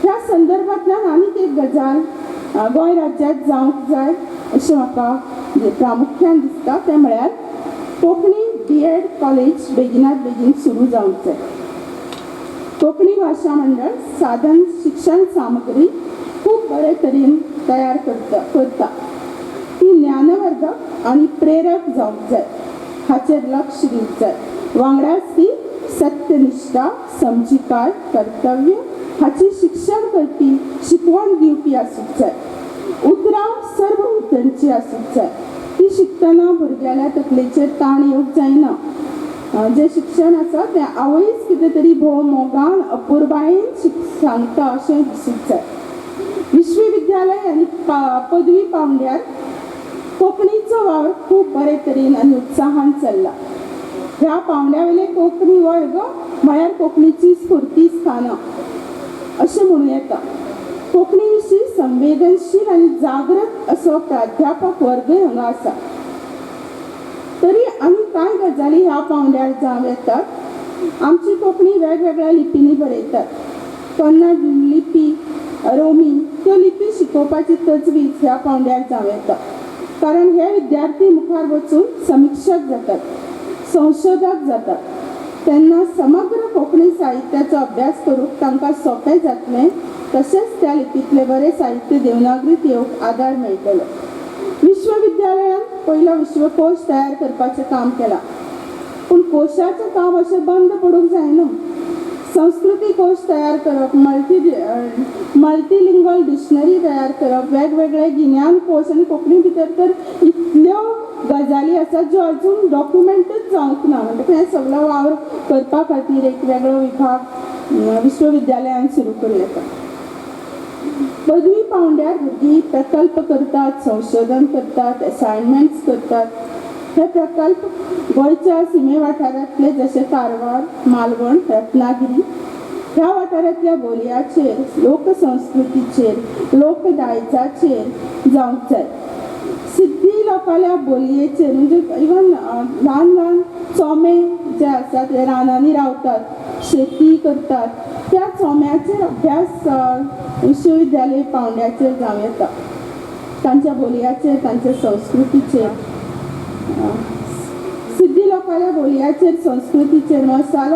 ह्या संदर्भांतल्यान आनीक एक गजाल गोंय राज्यांत जावंक जाय अशें म्हाका प्रामुख्यान दिसता, तें म्हळ्यार कोंकणी बी.एड कॉलेज बेगिनात बेगीन सुरू जावंक जाय. कोंकणी भाशा मंडळ साधन शिक्षण सामग्री खूब बरे तरेन तयार करता. ती ज्ञानवर्धक आनी प्रेरक जावंक जाय हाचेर लक्ष दिवंक जाय. वांगडाच ती सत्यनिश्ठा, समजिकाय, कर्तव्य हाची शिक्षण करपी, शिकवण दिवपी आसूंक जाय. उतरां सर्वभोंवतणची आसूंक जाय. ती शिकतना भुरग्याल्या तकलेचेर ताण येवंक जायना. जें शिक्षण आसा तें आवयच कितें तरी भोव मोगान, अपुरबायेन सांगता अशें दिसूंक जाय. विश्वविद्यालय आनी पदवी पावंड्यार कोंकणीचो वावर खूब बरे तरेन आनी उत्साहान चल्ला. ह्या पावंड्या वयले कोंकणी वर्ग म्हळ्यार कोंकणीची स्फुर्ती स्थानां अशें म्हणूं येता. कोंकणी विशीं संवेदनशील आनी जागृत असो प्राध्यापक वर्गय हांगा आसा. तरी आनी कांय गजाली ह्या पावंड्यार जावं येतात. आमची कोंकणी वेगवेगळ्या लिपींनी बरयतात. कन्नड लिपी, रोमी त्यो लिपी शिकोवपाची तजवीज ह्या पावंड्यार जावं येता, कारण हे विद्यार्थी मुखार वचून समिक्षक जातात, संशोधक जातात. तेन्ना समग्र कोंकणी साहित्याचो अभ्यास करूंक तांकां सोंपें जातलें, तशेंच त्या लिपींतलें बरें साहित्य देवनागरीत येवंक आदार मेळटलो. विश्वविद्यालयान पयलो विश्वकोश तयार करपाचें काम केलां, पूण कोशाचें काम अशें बंद पडूंक जायना. संस्कृती कोश तयार करप, मल्टीलिंगल डिक्शनरी तयार करप, वेगवेगळे गिन्यान कोश आनी कोंकणी भितर तर इतल्यो गजाली आसात ज्यो अजून डॉक्युमेंटच जावंक ना. म्हणटकच हें सगळो वावर करपा खातीर एक वेगळो विभाग विश्वविद्यालयान सुरू करूं येता. पदवी पावंड्यार भुरगीं प्रकल्प करतात, संशोधन करतात, असायनमेंट्स करतात. हे प्रकल्प गोंयच्या सिमे वाठारांतले जशे कारवार, मालवण, रत्नागिरी ह्या वाठारांतल्या बोलयाचेर, लोकसंस्कृतीचेर, लोकदायजाचेर जावंक जाय. सिद्धी लोकांल्या बोलयेचेर म्हणजे इवन ल्हान ल्हान चोमे जे आसात ते रानांनी रावतात, शेती करतात, त्या चोम्याचेर अभ्यास विश्वविद्यालय पावंड्याचेर जावं येता. तांच्या बोलयाचेर, तांच्या संस्कृतीचेर, सिद्धी लोकांल्या बोलयाचेर, संस्कृतीचेर मसालो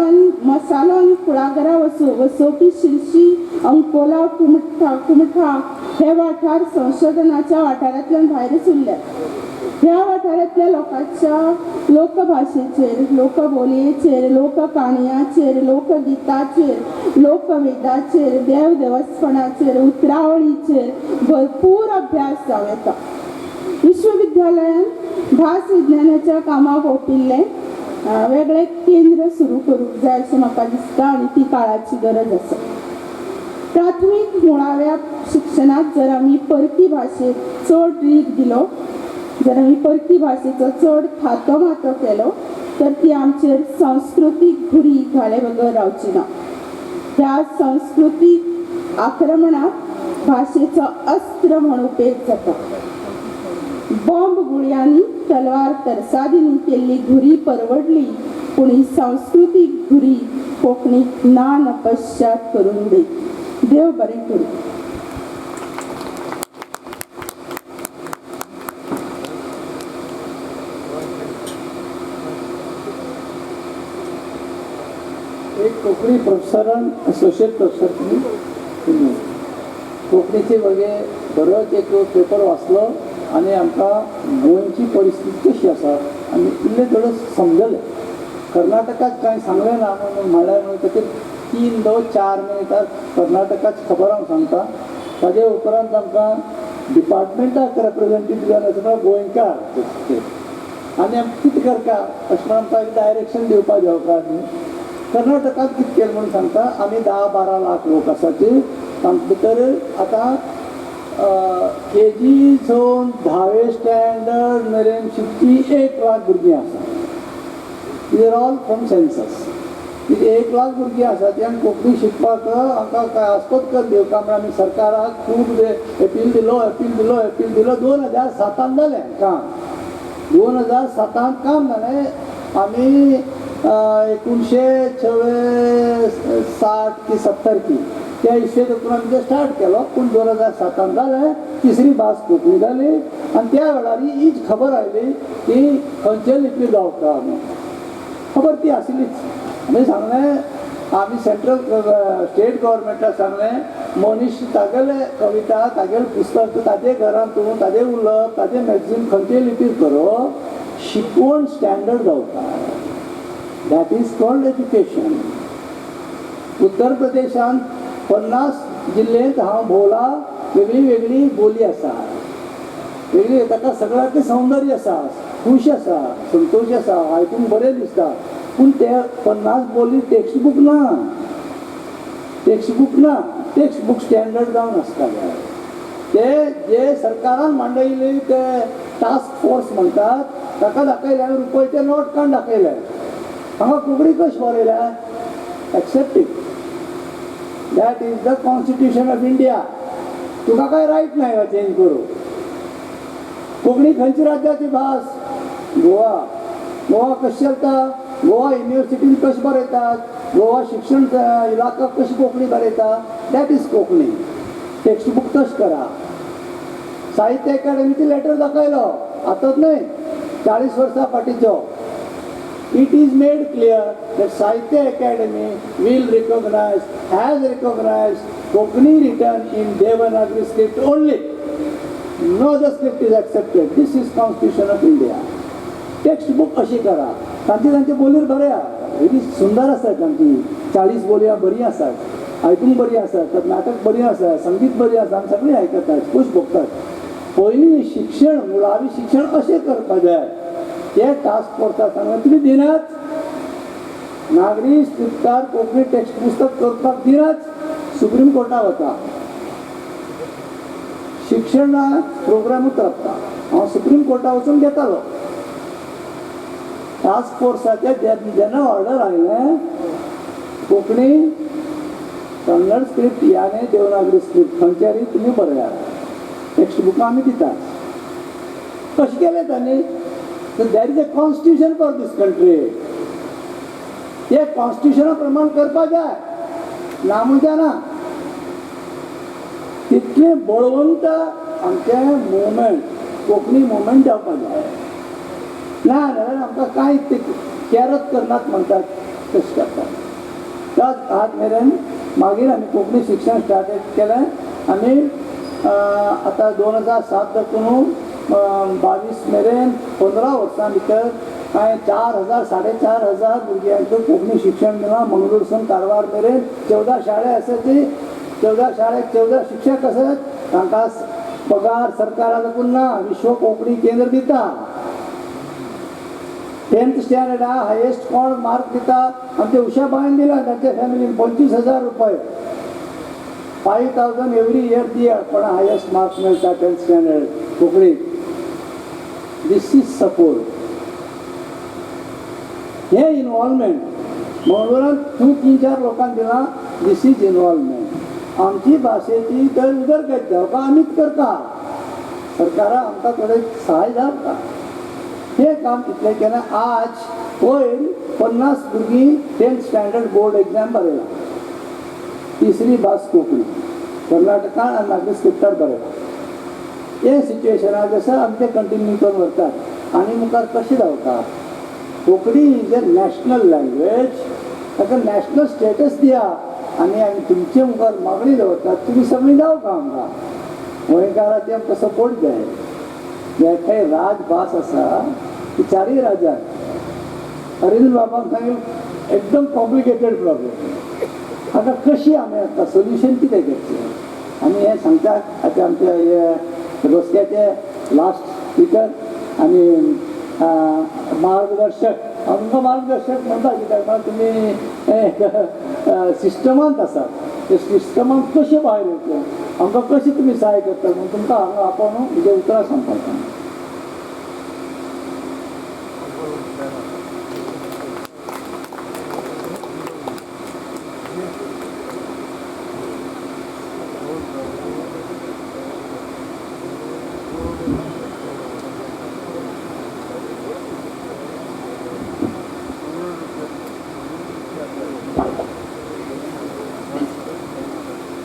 आनी कुळागरां वसोवपी शिरशी, अंकोला, कुमठा हे वाठार संशोधनाच्या वाठारांतल्यान भायरच उरल्यात. ह्या वाठारांतल्या लोकांच्या लोकभाशेचेर, लोकबोलयेचेर, लोककाणयांचेर, लोकगिताचेर, लोकवेदाचेर, देव देवस्पणाचेर, उतरावळीचेर भरपूर अभ्यास जावं येता. विश्वविद्यालयान भास विज्ञानाच्या कामाक ओंपिल्लें वेगळें केंद्र सुरू करूंक जाय अशें म्हाका दिसता आनी ती काळाची गरज आसा. प्राथमीक मुळाव्या शिक्षणांत जर आमी परकी भाशेक चड रीग दिलो, जर आमी परकी भाशेचो चड थातो मातो केलो तर ती आमचेर संस्कृतीक घुरी घाले बगर रावची ना. ह्या संस्कृतीक आक्रमणाक भाशेचो अस्त्र म्हूण उपेग जाता. बॉम्ब गुळयांनी, तलवार तरसादींनी केल्ली घुरी परवडली, पूण ही सांस्कृतीक घुरी कोंकणीक ना नपश्चात करून उडयली. देव बरें करूं. एक कोंकणी प्रोफेसरान, असोसिएट प्रोफेसर तुमी कोंकणीचे वगे बरोच एक पेपर वाचलो आनी आमकां गोंयची परिस्थिती कशी आसा आनी इल्लें थोडें समजलें. कर्नाटकाक कांय सांगलें ना म्हणून म्हणल्यार म्हणून ताचेर 3 2 4 मिनटां कर्नाटकाची खबर हांव सांगता. ताजे उपरांत आमकां डिपार्टमेंटाक रेप्रेजेंटेटिव्ह जावन आसा गोंयकार आनी आमकां कितें करता अशें म्हणून आमकां एक डायरेक्शन दिवपाक जावका न्ही. कर्नाटकांत कितें केलें म्हणून सांगता, आमी 10-12 लाख लोक आसाची, तांचे भितर आतां के जी सावन 10वे स्टँडर्ड मेरेन शिकपी 1 लाख भुरगीं आसा. These are all from census. 1 lakh भुरगीं आसा ती आनी कोंकणी शिकपाक आमकां काय आस्पत कर दिवका म्हण आमी सरकाराक खूब अपील दिलो, अपील दिलो, अपील दिलो. 2007 जालें काम. 2007 काम जालें. आमी 1960 की 70 की त्या इशेक आमी ते स्टार्ट केलो, पूण 2007 जालें. तिसरी भास कोंकणी जाली आनी त्या वेळार हीच खबर आयली की खंयचे लिपी जावका म्हणून. खबर ती आशिल्लीच. आमी सांगलें, आमी सेंट्रल स्टेट गव्हर्मेंटाक सांगलें, मनीस तागेले कविता, तागेलें पुस्तक ताजे घरांत तूं ताजें उलोवप, ताजें मॅगझीन खंयचे लिपीर करो, शिकवण standard जावका. That is called education. उत्तर प्रदेशांत 50 जिल्ल्यांत हांव भोंवला, वेगळी वेगळी बोली आसा, वेगळी ताका सगळ्याक सौंदर्य आसा, खूश आसा, संतोश आसा, आयकूंक बरें दिसता. पूण ते 50 बोली टेक्स्ट बूक ना, टेक्स्ट बूक ना, टेक्स्ट बूक स्टँडर्ड जावन आसता. ते जे सरकारान मांडयले ते टास्क फोर्स म्हणटात ताका दाखयलें, हांवें रुपयाचे नोट काडून दाखयलें. हांगा कोंकणी कशी बरयल्या, accept it, that is the constitution of India. तुका काय रायट ना चेंज करूं. कोंकणी खंयच्या राज्याची भास? गोवा. गोवा कशी चलता? गोवा युनिवर्सिटीन कशें बरयतात? गोवा शिक्षण इलाका कशी कोंकणी बरयता? That is Konkani. Text book तशें करा. साहित्य अकादेमीची लेटर दाखयलो, आतांच न्हय, 40 वर्सां फाटीचो. It is made clear that Sahitya Academy will recognize, has recognized Konkani written in Devanagari script only. No other script is accepted. This is Constitution of India. Text book अशी करा, तांचे तांचे बोलीर बरया, वेरी सुंदर आसा तांची, 40 बोलयां बरी आसात, आयकूंक बरी आसात, कर्नाटक बरी आसा, संगीत बरी आसा, आमी सगळीं आयकतात, खूश भोगतात. पयलीं शिक्षण, मुळावी शिक्षण अशें करपाक जाय. ते टास्क फोर्साक सांगलें तुमी दिनात, नागरी स्क्रिप्टार कोंकणी टेक्स्ट पुस्तक करपाक दिनात, सुप्रीम कोर्टाक वता, शिक्षणा प्रोग्रामूच राबता. हांव सुप्रीम कोर्टाक वचून घेतालो. टास्क फोर्साचे जेन्ना ऑर्डर आयलें कोंकणी कन्नड स्क्रिप्ट याने देवनागरी स्क्रिप्ट खंयच्यारी तुमी बरयात, टेक्स्ट बुकां आमी दितात. कशें केलें तांणी? There is a constitution for this country. ते कॉन्स्टिट्युशना प्रमाण करपाक जाय, ना म्हणजे ना. तितलें बळवंत आमचें मुवमेंट, कोंकणी मुवमेंट जावपाक जाय. ना जाल्यार आमकां कांय ते कॅरत करनात म्हणटात तशें करतात. त्याच आज मेरेन मागीर आमी कोंकणी शिक्षण स्टार्ट केलें. आमी आतां 2007 दाखून 22 मेरेन 15 वर्सां भितर कांय 4000 4500 भुरग्यांक कोंकणी शिक्षण दिलां. मंगळूरसून कारवार मेरेन 14 शाळे आसात, ती 14 शाळेक 14 शिक्षक आसात. तांकां पगार सरकारा दाखून ना, विश्व कोंकणी केंद्र दिता. 10th स्टँडर्डा हायेस्ट कोण मार्क दिता आमच्या उषाबायन दिला तांच्या फॅमिलीन 25,000 रुपये, 5,000 एवरी इयर दिया कोणा हायेस्ट मार्क्स मेळटा 10th standard कोंकणीत. This is support. हें इनवॉल्वमेंट मंगळुरांत तूं 3-4 लोकांक दिलां. This is involvement. आमची भाशेची तर उदरगत जावपा आमीच करता, सरकारा आमकां थोडें सहाय जावपा. हें काम इतलें केलें. आज पयर 50 भुरगीं 10th standard board exam बरयला, तिसरी भास कोंकणी, कर्नाटकान आनी नागरी स्क्रिप्टार बरयला. हें सिच्युएशन आज आसा, आमी तें कंटिन्यू करून व्हरतात. आनी मुखार कशें जावता, Konkani is a national language, ताका नॅशनल स्टेटस दिया. आनी आमी तुमचे मुखार मागणी दवरतात, तुमी सगळीं जावका आमकां गोंयकाराचे आमकां सपोर्ट जाय. जे काही राजभास आसा ती चारय राज्यांत. अरविंद बाबान सांगेल एकदम कॉम्प्लिकेटेड प्रॉब्लम. आतां कशी आमी आतां सोल्युशन कितें करचें आमी हें सांगतात. आतां आमचे हे बसक्याचे लास्ट स्पिकर आनी मार्गदर्शक, हांव तुमकां मार्गदर्शक म्हणटा कित्याक म्हळ्यार तुमी सिस्टमांत आसात, ते सिस्टमांत कशें भायर येवचें, आमकां कशें तुमी सहाय करतात म्हणून तुमकां हांगा आपोवन म्हजे उतरां सांगपाक.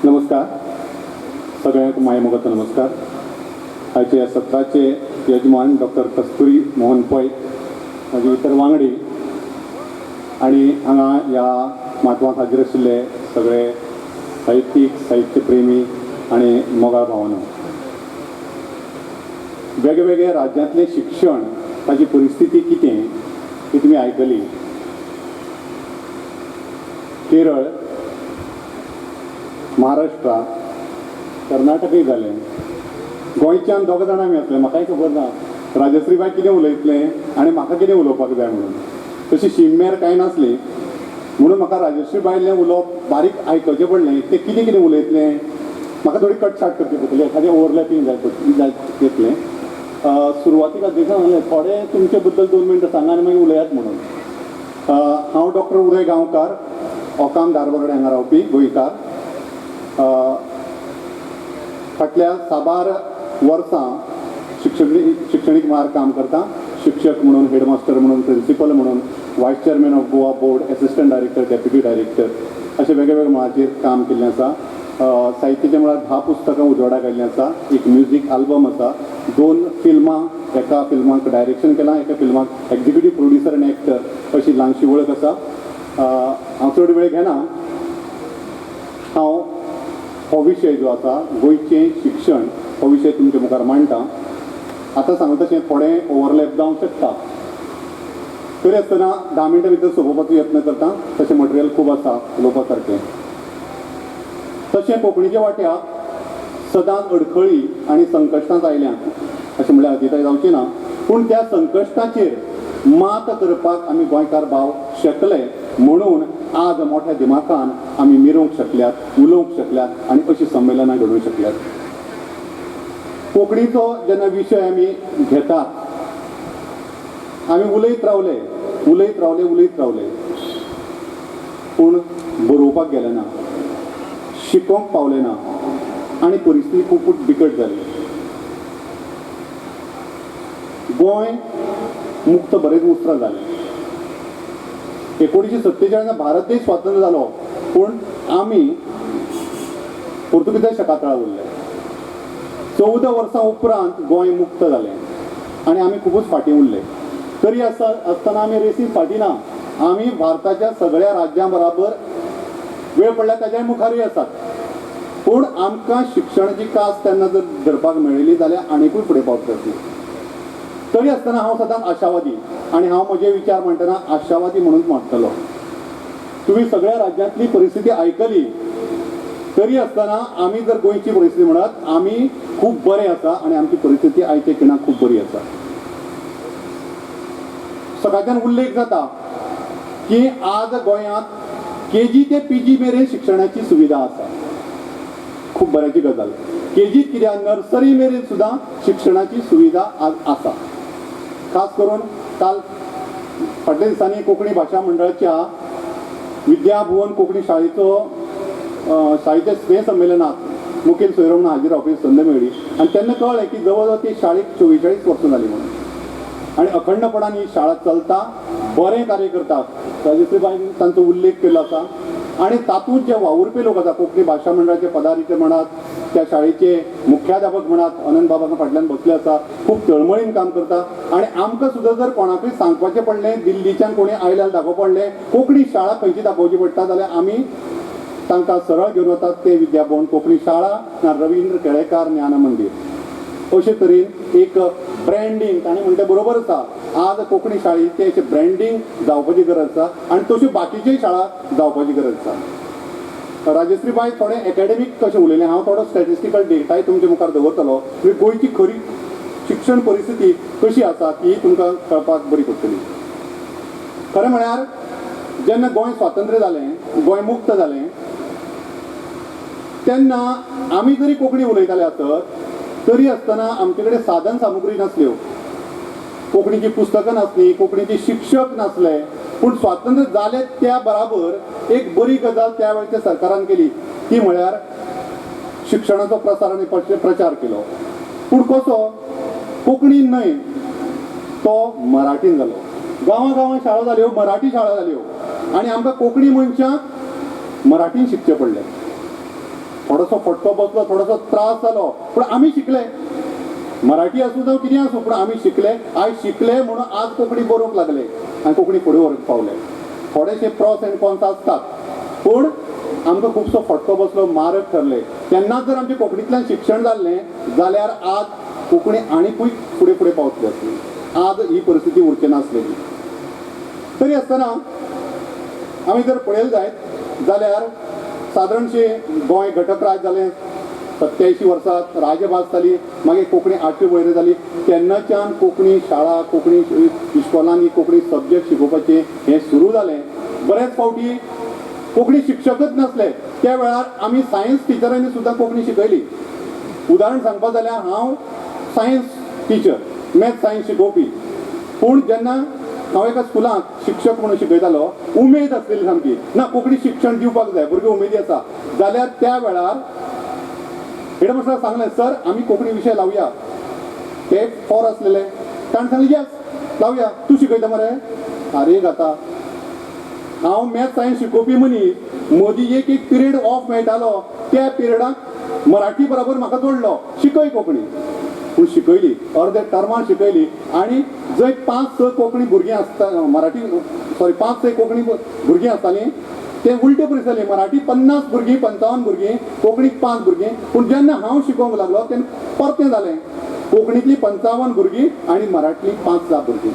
नमस्कार सगळ्यांक मायमोगाचो नमस्कार. आयच्या ह्या सत्राचे यजमान डॉक्टर कस्तुरी मोहन पै, म्हजे इतर वांगडी आनी हांगा ह्या माटवांत हाजीर आशिल्ले सगळे साहित्यीक, साहित्यप्रेमी आनी मोगाळ भावना. वेगवेगळ्या राज्यांतलें शिक्षण, ताची परिस्थिती कितें ती तुमी आयकली. केरळ, महाराष्ट्र, कर्नाटकय जालें. गोंयच्यान दोग जाणां आमी आसले, म्हाकाय खबर ना राजश्रीबाय कितें उलयतलें आनी म्हाका कितें उलोवपाक जाय म्हणून. तशी शीम-मेर कांय नासली म्हणून म्हाका राजश्रीबायलें उलोवप बारीक आयकचें पडलें. तें कितें कितें उलयतलें म्हाका थोडी कटछाट करची पडटली, एखादें ओवरलॅपींग जाय येतलें. सुरवातीक अध्यक्षान सांगलें थोडें तुमचे बद्दल 2 मिनटां सांगा आनी मागीर उलयात म्हणून. हांव डॉक्टर उदय गांवकार, ओकाम धारबांदोडें हांगा रावपी गोंयकार. फाटल्या साबार वर्सां शिक्षणीक मळार काम करता. शिक्षक म्हणून, हेडमास्टर म्हणून, प्रिंसिपल म्हणून, vice chairman of Goa board, assistant director, deputy director अशे वेगवेगळ्या मळाचेर काम केल्लें आसा. साहित्याच्या मळार 10 पुस्तकां उजवाडाक आयिल्लीं आसा. एक म्युजीक आल्बम आसा, 2 फिल्मां, एका फिल्माक डायरेक्शन केलां, एका फिल्माक एक्झिक्युटीव प्रोड्युसर आनी एक्टर अशी ल्हानशी वळख आसा. हांव चड वेळ घेना. हांव हो विशय जो आसा गोंयचें शिक्षण, हो विशय तुमच्या मुखार मांडटा. आतां सांगता तशें थोडें ओवरलॅप जावंक शकता, तरी आसतना 10 मिनटां भितर सोंपोवपाचो यत्न करता. तशें मटेरियल खूब आसा उलोवपा सारकें. तशें कोंकणीच्या वाट्याक सदांच अडखळी आनी संकश्टांच आयल्यात अशें म्हणल्यार अतिताय जावची ना, पूण त्या संकश्टाचेर मात करपाक आमी गोंयकार भाव शकले म्हणून आज मोठ्या दिमाखान आमी मिरोवंक शकल्यात, उलोवंक शकल्यात आनी अशीं संमेलनां घडोवंक शकल्यात. कोंकणीचो जेन्ना विशय आमी घेतात, आमी उलयत रावले उलयत रावले उलयत रावले, पूण बरोवपाक गेले ना, शिकोवंक पावले ना आनी परिस्थिती खुबूच बिकट जाली. गोंय मुक्त बरेच उसरां जालें. 1947 भारत देश स्वातंत्र्य जालो, पूण आमी पोर्तुगीजा शकातळा उरले. 14 वर्सां उपरांत गोंय मुक्त जालें आनी आमी खुबूच फाटीं उरले. तरी आसतना आमी रेसीन फाटीं ना. आमी भारताच्या सगळ्या राज्यां बराबर वेळ पडल्यार ताज्या मुखारूय आसात. पूण आमकां शिक्षणाची कास तेन्ना जर धरपाक मेळिल्ली जाल्यार आनीकूय फुडें पावतले आसली. तरी आसतना हांव सदांच आशावादी आनी हांव म्हजे विचार म्हणटना आशावादी म्हणून मांडटलो. तुमी सगळ्या राज्यांतली परिस्थिती आयकली, तरी आसतना आमी जर गोंयची परिस्थिती म्हणत आमी खूब बरें आसा आनी आमची परिस्थिती आयच्या खिणाक खूब बरी आसा. सकाळच्यान उल्लेख जाता की आज गोंयांत केजी ते पीजी मेरेन शिक्षणाची सुविधा आसा. खूब बऱ्याची गजाल. केजीत कित्याक नर्सरी मेरेन सुद्दां शिक्षणाची सुविधा आज आसा. खास करून काल फाटल्या दिसांनी कोंकणी भाशा मंडळाच्या विद्याभुवन कोंकणी शाळेचो शाळेच्या स्नेह संमेलनात मुखेल सोयरो म्हणून हाजीर रावपाची संद मेळ्ळी आनी तेन्ना कळ्ळें की जवळ जवळ ती शाळेक 44 वर्सां जाली म्हणून आनी अखंडपणान ही शाळा चलता, बरें कार्य करता. राजश्री बाईन तांचो उल्लेख केल्लो आसा आनी तातूंत जे वावुरपी लोक आसा, कोंकणी भाशा मंडळाचे पदाधिकारी म्हणात, त्या शाळेचे मुख्याध्यापक म्हणात, अनंत बाबा फाटल्यान बसले आसा, खूब तळमळीन काम करता. आनी आमकां सुद्दां जर कोणाकूय सांगपाचें पडलें, दिल्लीच्यान कोणी आयल्यार दाखोवपा पडलें कोंकणी शाळा खंयची दाखोवची पडटा जाल्यार आमी तांकां सरळ घेवन वतात ते विद्याभुवन कोंकणी शाळा ना रवींद्र केळेकार ज्ञान मंदीर. अशे तरेन एक ब्रँडींग ताणें म्हणटा बरोबर आसा. आज कोंकणी शाळेचें अशें ब्रँडींग जावपाची गरज आसा आनी तश्यो बाकीच्योय शाळा जावपाची गरज आसा. राजश्री बाय थोडें एकाडेमीक कशें उलयलें, हांव थोडो स्टॅटिस्टिकल डेटाय तुमचे मुखार दवरतलो. म्हणजे गोंयची खरी शिक्षण परिस्थिती कशी आसा ती तुमकां कळपाक बरी पडटली. खरें म्हळ्यार जेन्ना गोंय स्वातंत्र्य जालें, गोंय मुक्त जालें, तेन्ना आमी जरी कोंकणी उलयताले आसत तरी आसतना आमचे कडेन साधन सामुग्री नासल्यो, कोंकणीची पुस्तकां नासलीं, कोंकणीचे शिक्षक नासले. पूण स्वातंत्र्य जालें त्या बराबर एक बरी गजाल त्या वेळच्या सरकारान केली, ती म्हळ्यार शिक्षणाचो प्रसार आनी प्रचार केलो. पूण कसो? कोंकणीन न्हय, तो मराठीन जालो. गांवां गांवां शाळा जाल्यो, मराठी शाळा जाल्यो आनी आमकां कोंकणी मनशांक मराठीन शिकचें पडलें. थोडोसो फटको बसलो, थोडोसो त्रास जालो, पूण आमी शिकले. मराठी आसूं जावं कितें आसूं, पूण आमी शिकले. आयज शिकले म्हणून आज कोंकणी बरोवंक लागले आनी कोंकणी फुडें व्हरूंक पावले. थोडेशे प्रॉस एंड कॉन्स आसतात, पूण आमकां खुबसो फटको बसलो, मारक ठरले. तेन्नाच जर आमचें कोंकणींतल्यान शिक्षण जाल्लें जाल्यार आज कोंकणी आनीकूय फुडें फुडें पावतली आसली. आज ही परिस्थिती उरची नासलेली. तरी आसतना आमी जर पळयलें जायत जाल्यार सादारणशें गोंय घटक राज्य जालें 87 वर्सां राजभास जाली, मागीर कोंकणी आठवी वयर जाली. तेन्नाच्यान कोंकणी शाळा, कोंकणी इस्कॉलांनी कोंकणी सब्जॅक्ट शिकोवपाचें हें सुरू जालें. बरेच फावटी कोंकणी शिक्षकच नासले त्या वेळार आमी सायन्स टिचरांनी सुद्दां कोंकणी शिकयली. उदाहरण सांगपा जाल्यार हांव सायन्स टिचर, मॅथ्स सायन्स शिकोवपी. पूण जेन्ना हांव एका स्कुलांत शिक्षक म्हणून शिकयतालो, उमेद आसलेली सामकी, ना कोंकणी शिक्षण दिवपाक जाय, भुरगे उमेदी आसा. जाल्यार त्या वेळार हेडमास्टराक सांगलें, सर आमी कोंकणी विशय लावया. ते फॉर आसलेले. ताणें सांगलें येस लावया, तूं शिकयता मरे. आरे जाता, हांव मॅथ्स सायन्स शिकोवपी मनीस, मदीं एक एक पिरियड ऑफ मेळटालो, त्या पिरियडाक मराठी बरोबर म्हाका जोडलो, शिकय कोंकणी. पूण शिकयली, अर्दे टर्मान शिकयली. आनी जंय 5-6 कोंकणी भुरगीं आसता, मराठी सॉरी 5-6 कोंकणी भुरगीं आसतालीं, ते उलटे परिस्थिती जाली. मराठी 50 भुरगीं, 55 भुरगीं, कोंकणीक 5 भुरगीं. पूण जेन्ना हांव शिकोवंक लागलो तेन्ना परतें जालें, कोंकणींतलीं 55 भुरगीं आनी मराठींतलीं 5-6 भुरगीं.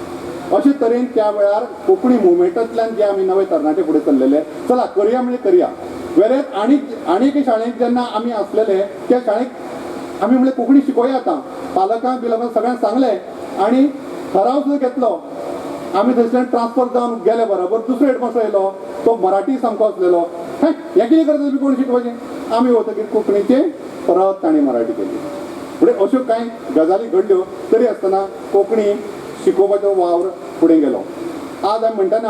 अशे तरेन त्या वेळार कोंकणी मुवमेंटांतल्यान जे आमी नवे तरणाटे फुडें सरलेले, चला करया म्हणजे करया. वेरेत आनी आनी एके शाळेंत जेन्ना आमी आसलेले त्या शाळेक आमी म्हणलें कोंकणी शिकोवया आतां. पालकांक बिलकांक सगळ्यांक सांगलें आनी ठराव सुद्दां घेतलो. आमी थंयसल्यान ट्रान्सफर जावन गेले बरोबर दुसरो हेडमास्टर येयलो, तो मराठी सामको आसलेलो. हें कितें करता तुमी, कोण शिकपाचें? आमी वतकीर कोंकणीचें परत तांणी मराठी केली. म्हणजे अश्यो कांय गजाली घडल्यो तरी आसतना कोंकणी शिकोवपाचो वावर फुडें गेलो. आज आमी म्हणटना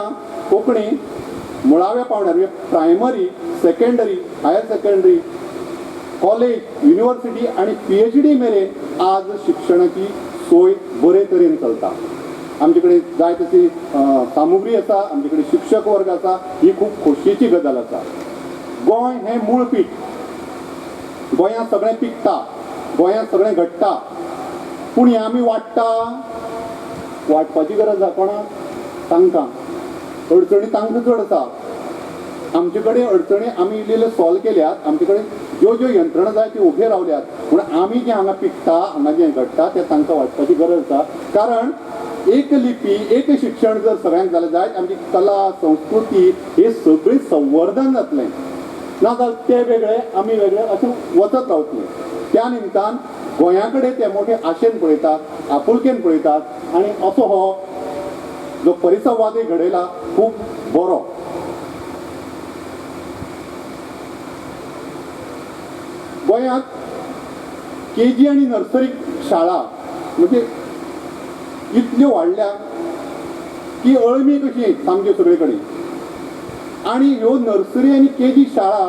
कोंकणी मुळाव्या पावंड्यार म्हणजे primary, secondary, higher secondary, college, university आनी PhD मेरेन आज शिक्षणाची सोय बरे तरेन चलता. आमचे कडेन जाय तशी सामुग्री आसा, आमचे कडेन शिक्षक वर्ग आसा, ही खूब खोशयेची गजाल आसा. गोंय हें मूळ पीक, गोंयांत सगळें पिकता, गोंयांत सगळें घडटा, पूण हें आमी वाडटा, वाटपाची गरज आसा कोणाक? तांकां. अडचणी तांकां चड आसा. आमचे कडेन अडचणी आमी इल्ले इल्ले सॉल्व केल्यात. आमचे कडेन ज्यो ज्यो यंत्रणा जाय त्यो उबे रावल्यात, पूण आमी जें हांगा पिकता, हांगा जें घडटा तें तांकां वाटपाची गरज आसा. कारण एक लिपी, एक शिक्षण जर सगळ्यांक जालें जायत, आमची कला संस्कृती हे सगळी संवर्धन जातलें. ना जाल्यार ते वेगळे आमी वेगळे अशें वचत रावतले. त्या निमतान गोंया कडेन ते मोठे आशेन पळयतात, आपुलकेन पळयतात आनी असो हो जो परिसंवादय घडयला खूब बरो. गोंयांत केजी आनी नर्सरी शाळा म्हणजे इतल्यो वाडल्या की अळमी कशी सामक्यो सगळे कडेन. आनी ह्यो नर्सरी आनी केजी शाळा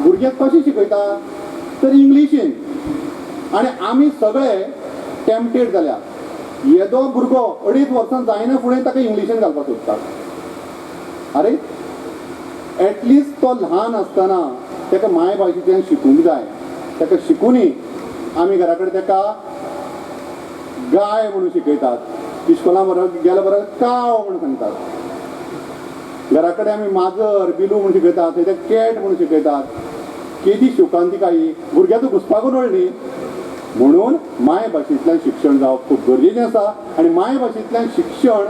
भुरग्यांक कशें शिकयता तर इंग्लिशीन. आनी आमी सगळे टेम्पटेड जाल्या. येदो भुरगो 2.5 वर्सां जायना फुडें ताका इंग्लिशीन घालपाक सोदतात. अरे एटलिस्ट तो ल्हान आसतना ताका मायभाशेंतल्यान शिकूंक जाय. ताका शिकुनी आमी घरा कडेन ताका गाय म्हणून शिकयतात, इश्कोला बरोबर गेल्या बरोबर काव म्हणून सांगतात. घरा कडेन आमी माजर बिलू म्हणून शिकयतात, थंय ते कॅट म्हणून शिकयतात. केदी शोकांतिका ही, भुरग्याचो घुसपागोंदळ न्ही. म्हणून मायभाशेंतल्यान शिक्षण जावप खूब गरजेचें आसा. आनी मायभाशेंतल्यान शिक्षण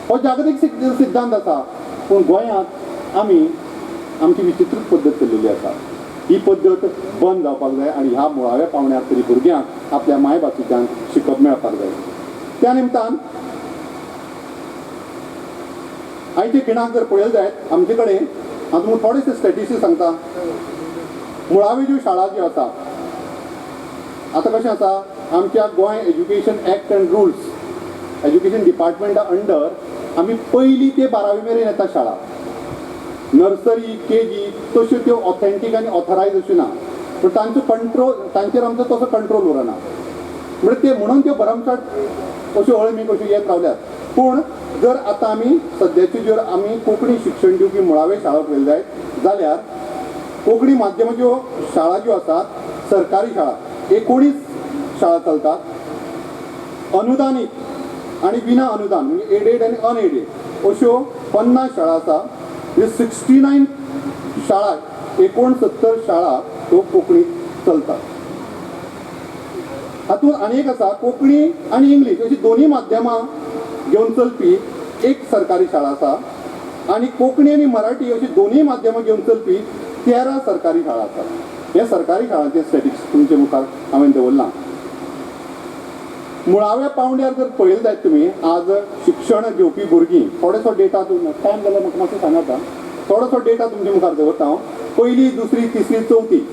हो जागतीक सिद्धांत आसा, पूण गोंयांत आमी आमची विचित्र पद्दत चलिल्ली आसा. ही पद्दत बंद जावपाक जाय आनी ह्या मुळाव्या पावंड्यार तरी भुरग्यांक आपल्या मायभाशेंतल्यान शिकप मेळपाक जाय. त्या निमतान आयच्या खिणाक जर पळयलें जायत आमचे कडेन, हांव तुमकां थोडेशे स्टॅटिस्टिक्स सांगता. मुळाव्यो ज्यो शाळा ज्यो आसा, आतां कशें आसा, आमच्या Goa education act and rules education डिपार्टमेंटा under आमी पयली ते 12वी मेरेन येता शाळा. नर्सरी, केजी तश्यो त्यो ऑथेंटीक आनी ऑथरायज अश्यो ना, पूण तांचो कंट्रोल, तांचेर आमचो तसो कंट्रोल उरना. म्हणजे ते म्हणून त्यो भरमसाठ अश्यो अळमी कश्यो येत रावल्यात. पूण जर आतां आमी सद्याची जर आमी कोंकणी शिक्षण दिवपी मुळाव्यो शाळा पळयले जायत जाल्यार कोंकणी माध्यमाच्यो शाळा ज्यो आसात, सरकारी शाळा 19 शाळा चलतात. अनुदानीत आनी विना अनुदान म्हणजे एडेड आनी अनएडेड अश्यो 50 शाळा आसा. म्हणजे 69 शाळा, 69 शाळा ह्यो कोंकणीत चलतात. हातूंत आनी एक आसा, कोंकणी आनी इंग्लीश अशी दोनूय माध्यमां घेवन चलपी एक सरकारी शाळा आसा आनी कोंकणी आनी मराठी अशी दोनूय माध्यमां घेवन चलपी 13 सरकारी शाळा आसात. हे सरकारी शाळांचे स्टॅटिस्टिक्स तुमचे मुखार हांवें दवरलां. मुळाव्या पावंड्यार जर पळयलें जायत तुमी, आज शिक्षण घेवपी भुरगीं, थोडोसो डेटा टायम जाल्यार म्हाका मातसो सांगात, थोडोसो डेटा तुमचे मुखार दवरता हांव. पयली, दुसरी, तिसरी, चवथी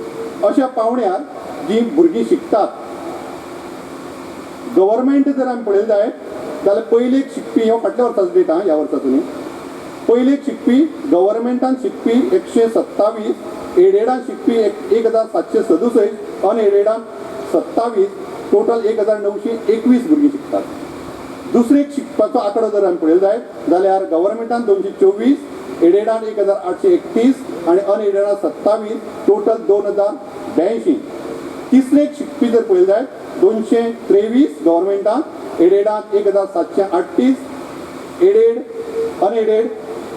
अशा पावंड्यार जीं भुरगीं शिकतात, गव्हर्मेंट जर आमी पळयलें जायत जाल्यार पयलेक शिकपी, हो फाटल्या वर्साचो डेटा, ह्या वर्साचो न्ही, पयलेक शिकपी गव्हर्मेंटान शिकपी 127, एडेडान शिकपी 1767, अनएडेडान 27, टोटल 1921 भुरगीं शिकतात. दुसरेक शिकपाचो आंकडो जर आमी पळयलो जायत जाल्यार गव्हर्मेंटान 224, एडेडान 1831 आनी अनएडेडान 27, टोटल 2082. तिसरेक शिकपी जर पळयले जायत 223 गव्हर्मेंटान, एडेडान 1738, एडेड अनएडेड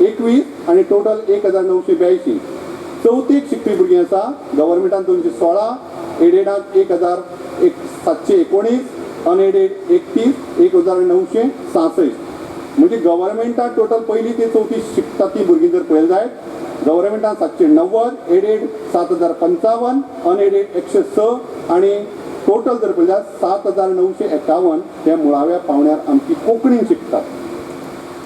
21 आनी टोटल 1982. चवथेक शिकपी भुरगीं आसा, गव्हर्मेंटान 216, एडेडान 1719, अनएडेड 31, 1966. म्हणजे गव्हर्मेंटान टोटल पयली ते चवथी शिकता ती भुरगीं जर पळयली जायत, गव्हर्मेंटान 790, एडेड 7055, अनएडेड 106 आनी टोटल जर पळयल्यार 7951 हे मुळाव्या पावंड्यार आमची कोंकणीन शिकतात.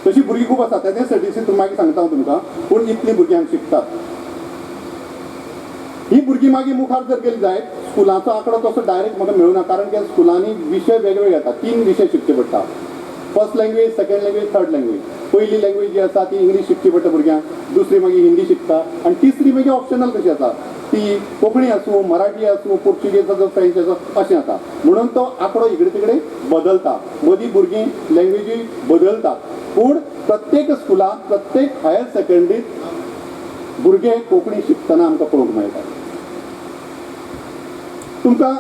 तशी भुरगीं खूब आसा, तेजे स्टॅटिस्टिक्स तुमी मागीर सांगता हांव तुमकां, पूण इतलीं भुरगीं हांगा शिकतात. ही भुरगीं मागीर मुखार जर गेली जायत, स्कुलाचो आंकडो तसो डायरेक्ट म्हाका मेळुना, कारण की स्कुलांनी विशय वेगवेगळे येता. 3 विशय शिकचे पडटा, first language, second language, third language. पयली लँग्वेज जी आसा ती इंग्लीश शिकची पडटा भुरग्यांक, दुसरी मागीर हिंदी शिकता आनी तिसरी मागीर ऑप्शनल कशी आसा, ती कोंकणी आसूं, मराठी आसूं, पुर्तुगेज आसूं, फ्रेंच आसूं, अशें आसा. म्हणून तो आंकडो इकडे तिकडे बदलता, मदीं भुरगीं लँग्वेजी बदलतात, पूण प्रत्येक स्कुलांत प्रत्येक हायर सेकंडरीत भुरगे कोंकणी शिकतना आमकां पळोवंक मेळटा. तुमकां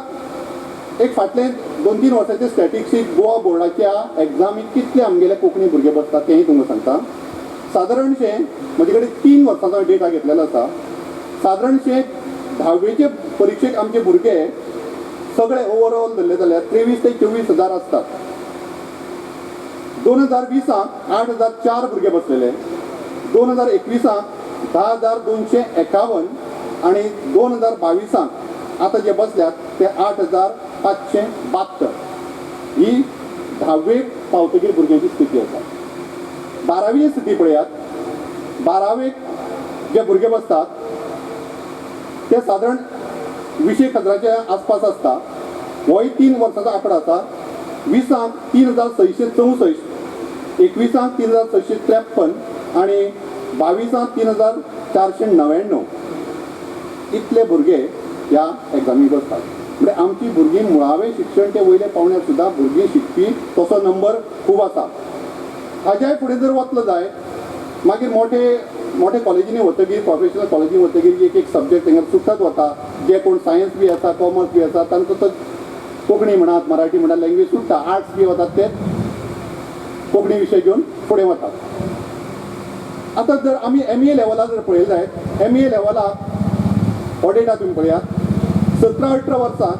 एक फाटले 2-3 वर्साचे स्टॅटिस्टिक्स गोवा बोर्डाच्या एग्जामीक कितले आमगेले कोंकणी भुरगे बसतात तेंय तुमकां सांगता. सादारणशें म्हजे कडेन 3 वर्सांचो डेटा घेतलेलो आसा. सादारणशें धावेचे परिक्षेक आमचे भुरगे सगळे ओवरऑल धरले जाल्यार 23 ते 24 हजार आसतात. 2020 8,004 भुरगे बसलेले, 2021 10,251 आनी 2022 आतां जे बसल्यात ते 8,572. ही धावेक पावतकीर भुरग्यांची स्थिती आसा. बारावीची स्थिती पळयात, बारावेक जे भुरगे बसतात ते सादारण 20 हजाराच्या आसपास आसता. होय 3 वर्साचो आंकडो आसा. 20 3,664, 21 3,653 आनी 22 3,499 इतले भुरगे ह्या एग्जामीक बसतात. म्हणजे आमची भुरगीं मुळावें शिक्षण ते वयल्या पावंड्यार सुद्दां भुरगीं शिकपी तसो नंबर खूब आसा. हाज्याय फुडें जर वतलो जाय मागीर मोठे मोठे कॉलेजींनी वतगीर, प्रोफेशनल कॉलेजींनी वतगीर एक एक सब्जेक्ट तांकां सुटत वता. जे कोण सायन्स बी आसा, कॉमर्स बी आसा, तांकां तो कोंकणी म्हणात, मराठी म्हणात, लँग्वेज सुट्टा. आर्ट्स बी वतात ते कोंकणी विशय घेवन फुडें वतात. आतां जर आमी एम ए लेवलार जर पळयलें जायत, एम ए लेवलाक हो डेटा तुमी पळयात, 17-18 वर्सां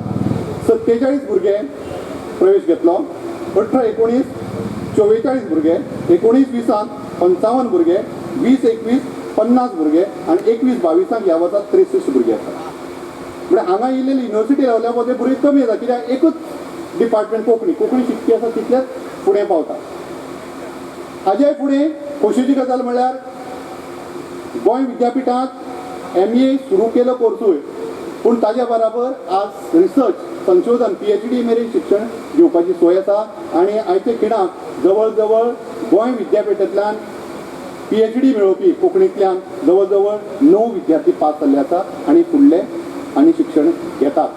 47 भुरगे प्रवेश घेतलो, 18-19 44 भुरगे, 19-20 55 भुरगे, 20-21 50 भुरगे आनी 21-22 ह्या वर्सा 63 भुरगे आसात. म्हणजे हांगा येयल्ले युनिवर्सिटी लेवला वते भुरगे कमी येता, कित्याक एकूच डिपार्टमेंट कोंकणी, कोंकणी शिकपी आसा तितलेच फुडें पावता. हाज्याय फुडें खोशयेची गजाल म्हळ्यार गोंय विद्यापिठांत एम ए सुरू केलो कोर्सूय, पूण ताज्या बराबर आज रिसर्च, संशोधन, PhD मेरेन शिक्षण घेवपाची सोय आसा. आनी आयच्या खिणाक जवळ जवळ गोंय विद्यापिठांतल्यान PhD मेळोवपी कोंकणींतल्यान जवळ जवळ 9 विद्यार्थी पास जाल्ले आसा आनी फुडले आनी शिक्षण घेतात.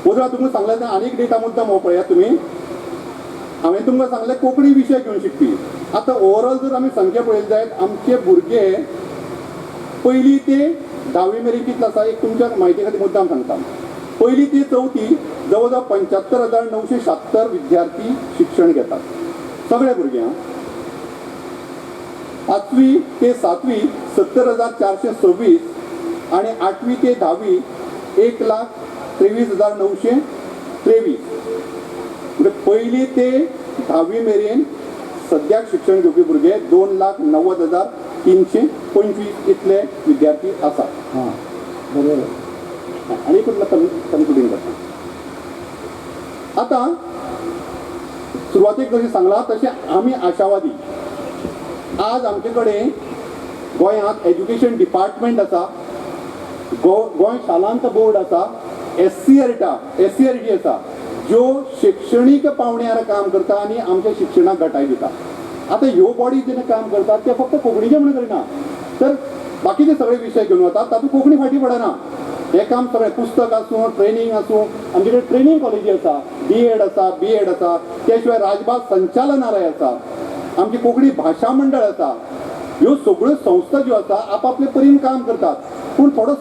वजरा तुमकां सांगलें आनी एक डेटा मुद्दाम हो पळयात तुमी. हांवें तुमकां सांगलें कोंकणी विशय घेवन शिकपी. आतां ओवरऑल जर आमी संख्या पळयली जायत, आमचे भुरगे पयली ते धावी मेरेन कितलो आसा एक तुमच्या म्हायती खातीर मुद्दाम सांगता. पयली ते चवथी जवळ जवळ 75,976 विद्यार्थी शिक्षण घेतात, सगळे भुरगे. 5वी ते 7वी 70,426 आनी 8वी ते 10वी 1,23,923. म्हणजे पयली ते 10वी मेरेन सद्याक शिक्षण घेवपी भुरगे 2,90,325 इतले विद्यार्थी आसात. हां बरोबर. आनी कुठलं कन्क्लुडींग करता. आतां सुरवातेक जशें सांगलां तशें आमी आशावादी. आज आमचे कडेन गोंयांत एज्युकेशन डिपार्टमेंट आसा, गोंय शालांत बोर्ड आसा, SCERT आसा, ज्यो शिक्षणीक पावंड्यार काम करता आनी आमच्या शिक्षणाक घटाय दिता. आतां ह्यो बॉडी जेन्ना काम करतात ते फक्त कोंकणीचे म्हणून करिना, तर बाकीचे सगळे विशय घेवन वतात, तातूंत कोंकणी फाटीं पडना. हें काम सगळें पुस्तक आसूं, ट्रेनींग आसूं, आमचे कडेन ट्रेनींग कॉलेजी आसा, DEd आसा, BEd आसा, त्या शिवाय राजभास संचालनालय आसा, आमची कोंकणी भाशा मंडळ आसा. ह्यो सगळ्यो संस्था ज्यो आसा आपापले परीन काम करतात, पूण थोडो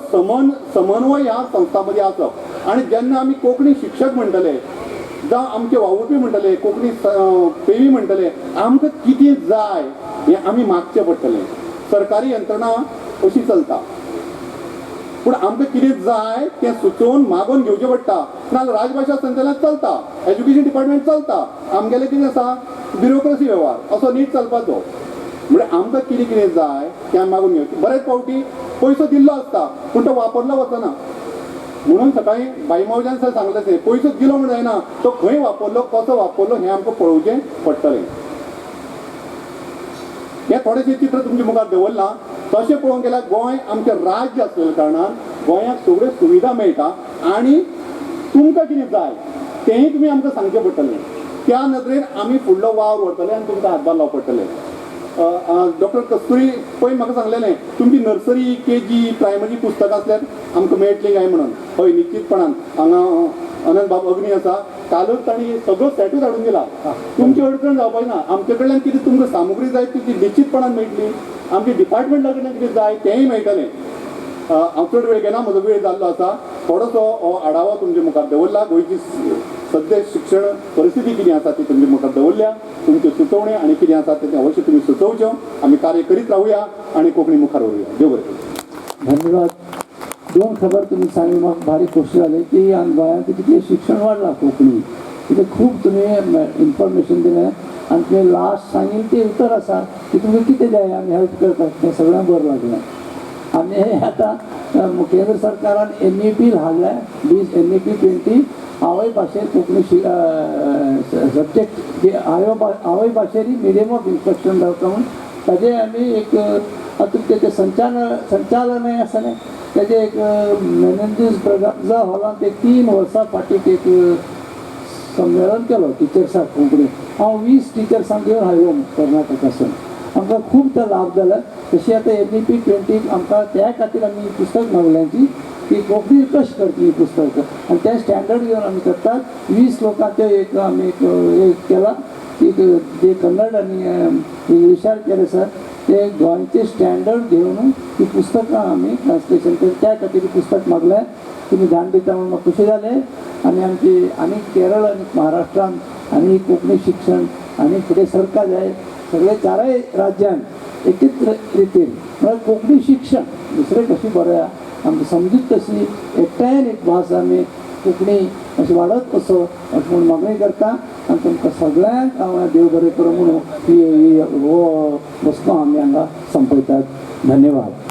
समन्वय ह्या संस्थां मदीं आसप. आनी जेन्ना आमी कोंकणी शिक्षक म्हणटले जावं आमचे वावुरपी म्हणटले, कोंकणी प्रेमी म्हणटले, आमकां कितें जाय हें आमी मागचें पडटलें. सरकारी यंत्रणा अशी चलता, पूण आमकां कितें जाय तें सुचोवन मागोवन घेवचें पडटा. नाजाल्यार राजभाशा संचालन चलता, एज्युकेशन डिपार्टमेंट चलता, आमगेलें कितें आसा ब्युरोक्रेसी वेव्हार असो नीट चलपाचो. म्हणजे आमकां कितें कितें जाय तें आमी मागून घेवचें. बरेच फावटी पयसो दिल्लो आसता पूण तो वापरलो वचना. म्हणून सकाळी बाई मावज्यान सर सांगलें, पयसो दिलो म्हण जायना, तो खंय वापरलो, कसो वापरलो हें आमकां पळोवचें पडटलें. हें थोडेशें चित्र तुमच्या मुखार दवरलां. तशें पळोवंक गेल्यार गोंय आमचें राज्य आसलेल्या कारणान गोंयाक सगळ्यो सुविधा मेळटा आनी तुमकां कितें जाय तेंय तुमी आमकां सांगचें पडटलें. त्या नदरेन आमी फुडलो वावर व्हरतले आनी तुमकां हातभार लावप पडटलें. डॉक्टर कस्तुरी पयर म्हाका सांगलेलें, तुमची नर्सरी, केजी, प्रायमरी पुस्तकां आसल्यार आमकां मेळटलीं काय म्हणून. हय, निश्चितपणान हांगा अनंत बाब अग्नी आसा, कालूच तांणी सगळो सेटूच हाडून दिला. तुमची अडचण जावपाची ना. आमचे कडल्यान कितें तुमकां सामुग्री जाय ती निश्चितपणान मेळटली. आमच्या डिपार्टमेंटा कडल्यान कितें जाय तेंय मेळटलें. हांव चड वेळ घेना, म्हजो वेळ जाल्लो आसा. थोडोसो हो आढावो तुमचे मुखार दवरला. गोंयची सद्या शिक्षण परिस्थिती कितें आसा ती तुमचे मुखार दवरल्या. तुमच्यो सुचोवण्यो आनी कितें आसा तें अवश्य तुमी सुचोवच्यो. आमी कार्य करीत रावया आनी कोंकणी मुखार व्हरूया. देव बरें करूं. धन्यवाद. दोन खबर तुमी सांगली, म्हाका भारी खोशी जाली की आनी गोंयांत कितलें शिक्षण वाडलां कोंकणी, कितें खूब तुमी इन्फॉर्मेशन दिलें. आनी तुवें लास्ट सांगिल्लें तें उतर आसा की तुमकां कितें जाय आमी हेल्प करतात, तें सगळें बरें लागलें. आनी हे आतां केंद्र सरकारान NEP हाडल्या, 20 NEP 20, आवय भाशेर कोंकणी सब्जेक्ट, आवय भाशेर मिडियम ऑफ इन्स्ट्रक्शन जावता म्हूण ताजें आमी एक तुमचें तें संचालनय आसा न्ही, तेजें एक मेनेजीस ब्रगांजा हॉलांत एक 3 वर्सां फाटीं एक संमेलन केलो टिचर्साक कोंकणी. हांव 20 टिचर्सांक घेवन आयलो कर्नाटकासून, आमकां खूब तो लाभ जाला. तशी आतां NEP 20 आमकां त्या खातीर आमी पुस्तक मागल्यांची की कोंकणी कशें करतली पुस्तक, आनी तें स्टँडर्ड घेवन आमी करतात. 20 लोकांचें एक आमी एक केलां की जे कन्नड आनी इंग्लिशार केलें सर, ते गोंयचे स्टँडर्ड घेवन ती पुस्तकां आमी ट्रान्सलेशन केलें. त्या खातीर पुस्तक मागलें. तुमी जाण दिता म्हणून म्हाका खोशी जालें. आनी आमची आनी केरळ आनी महाराष्ट्रान आनी कोंकणी शिक्षण आनी फुडें सरका जाय सगळे चारय राज्यांत एकेच रितीन, म्हळ्यार कोंकणी शिक्षण दुसरें कशी बरें आमकां समजूत तशी एकठांयान एक भास आमी कोंकणी अशी वाडत असो अशें म्हूण मागणी करता. आनी तुमकां सगळ्यांक हांव देव बरें करूं म्हणून ही हो बसको आमी हांगा संपयतात. धन्यवाद.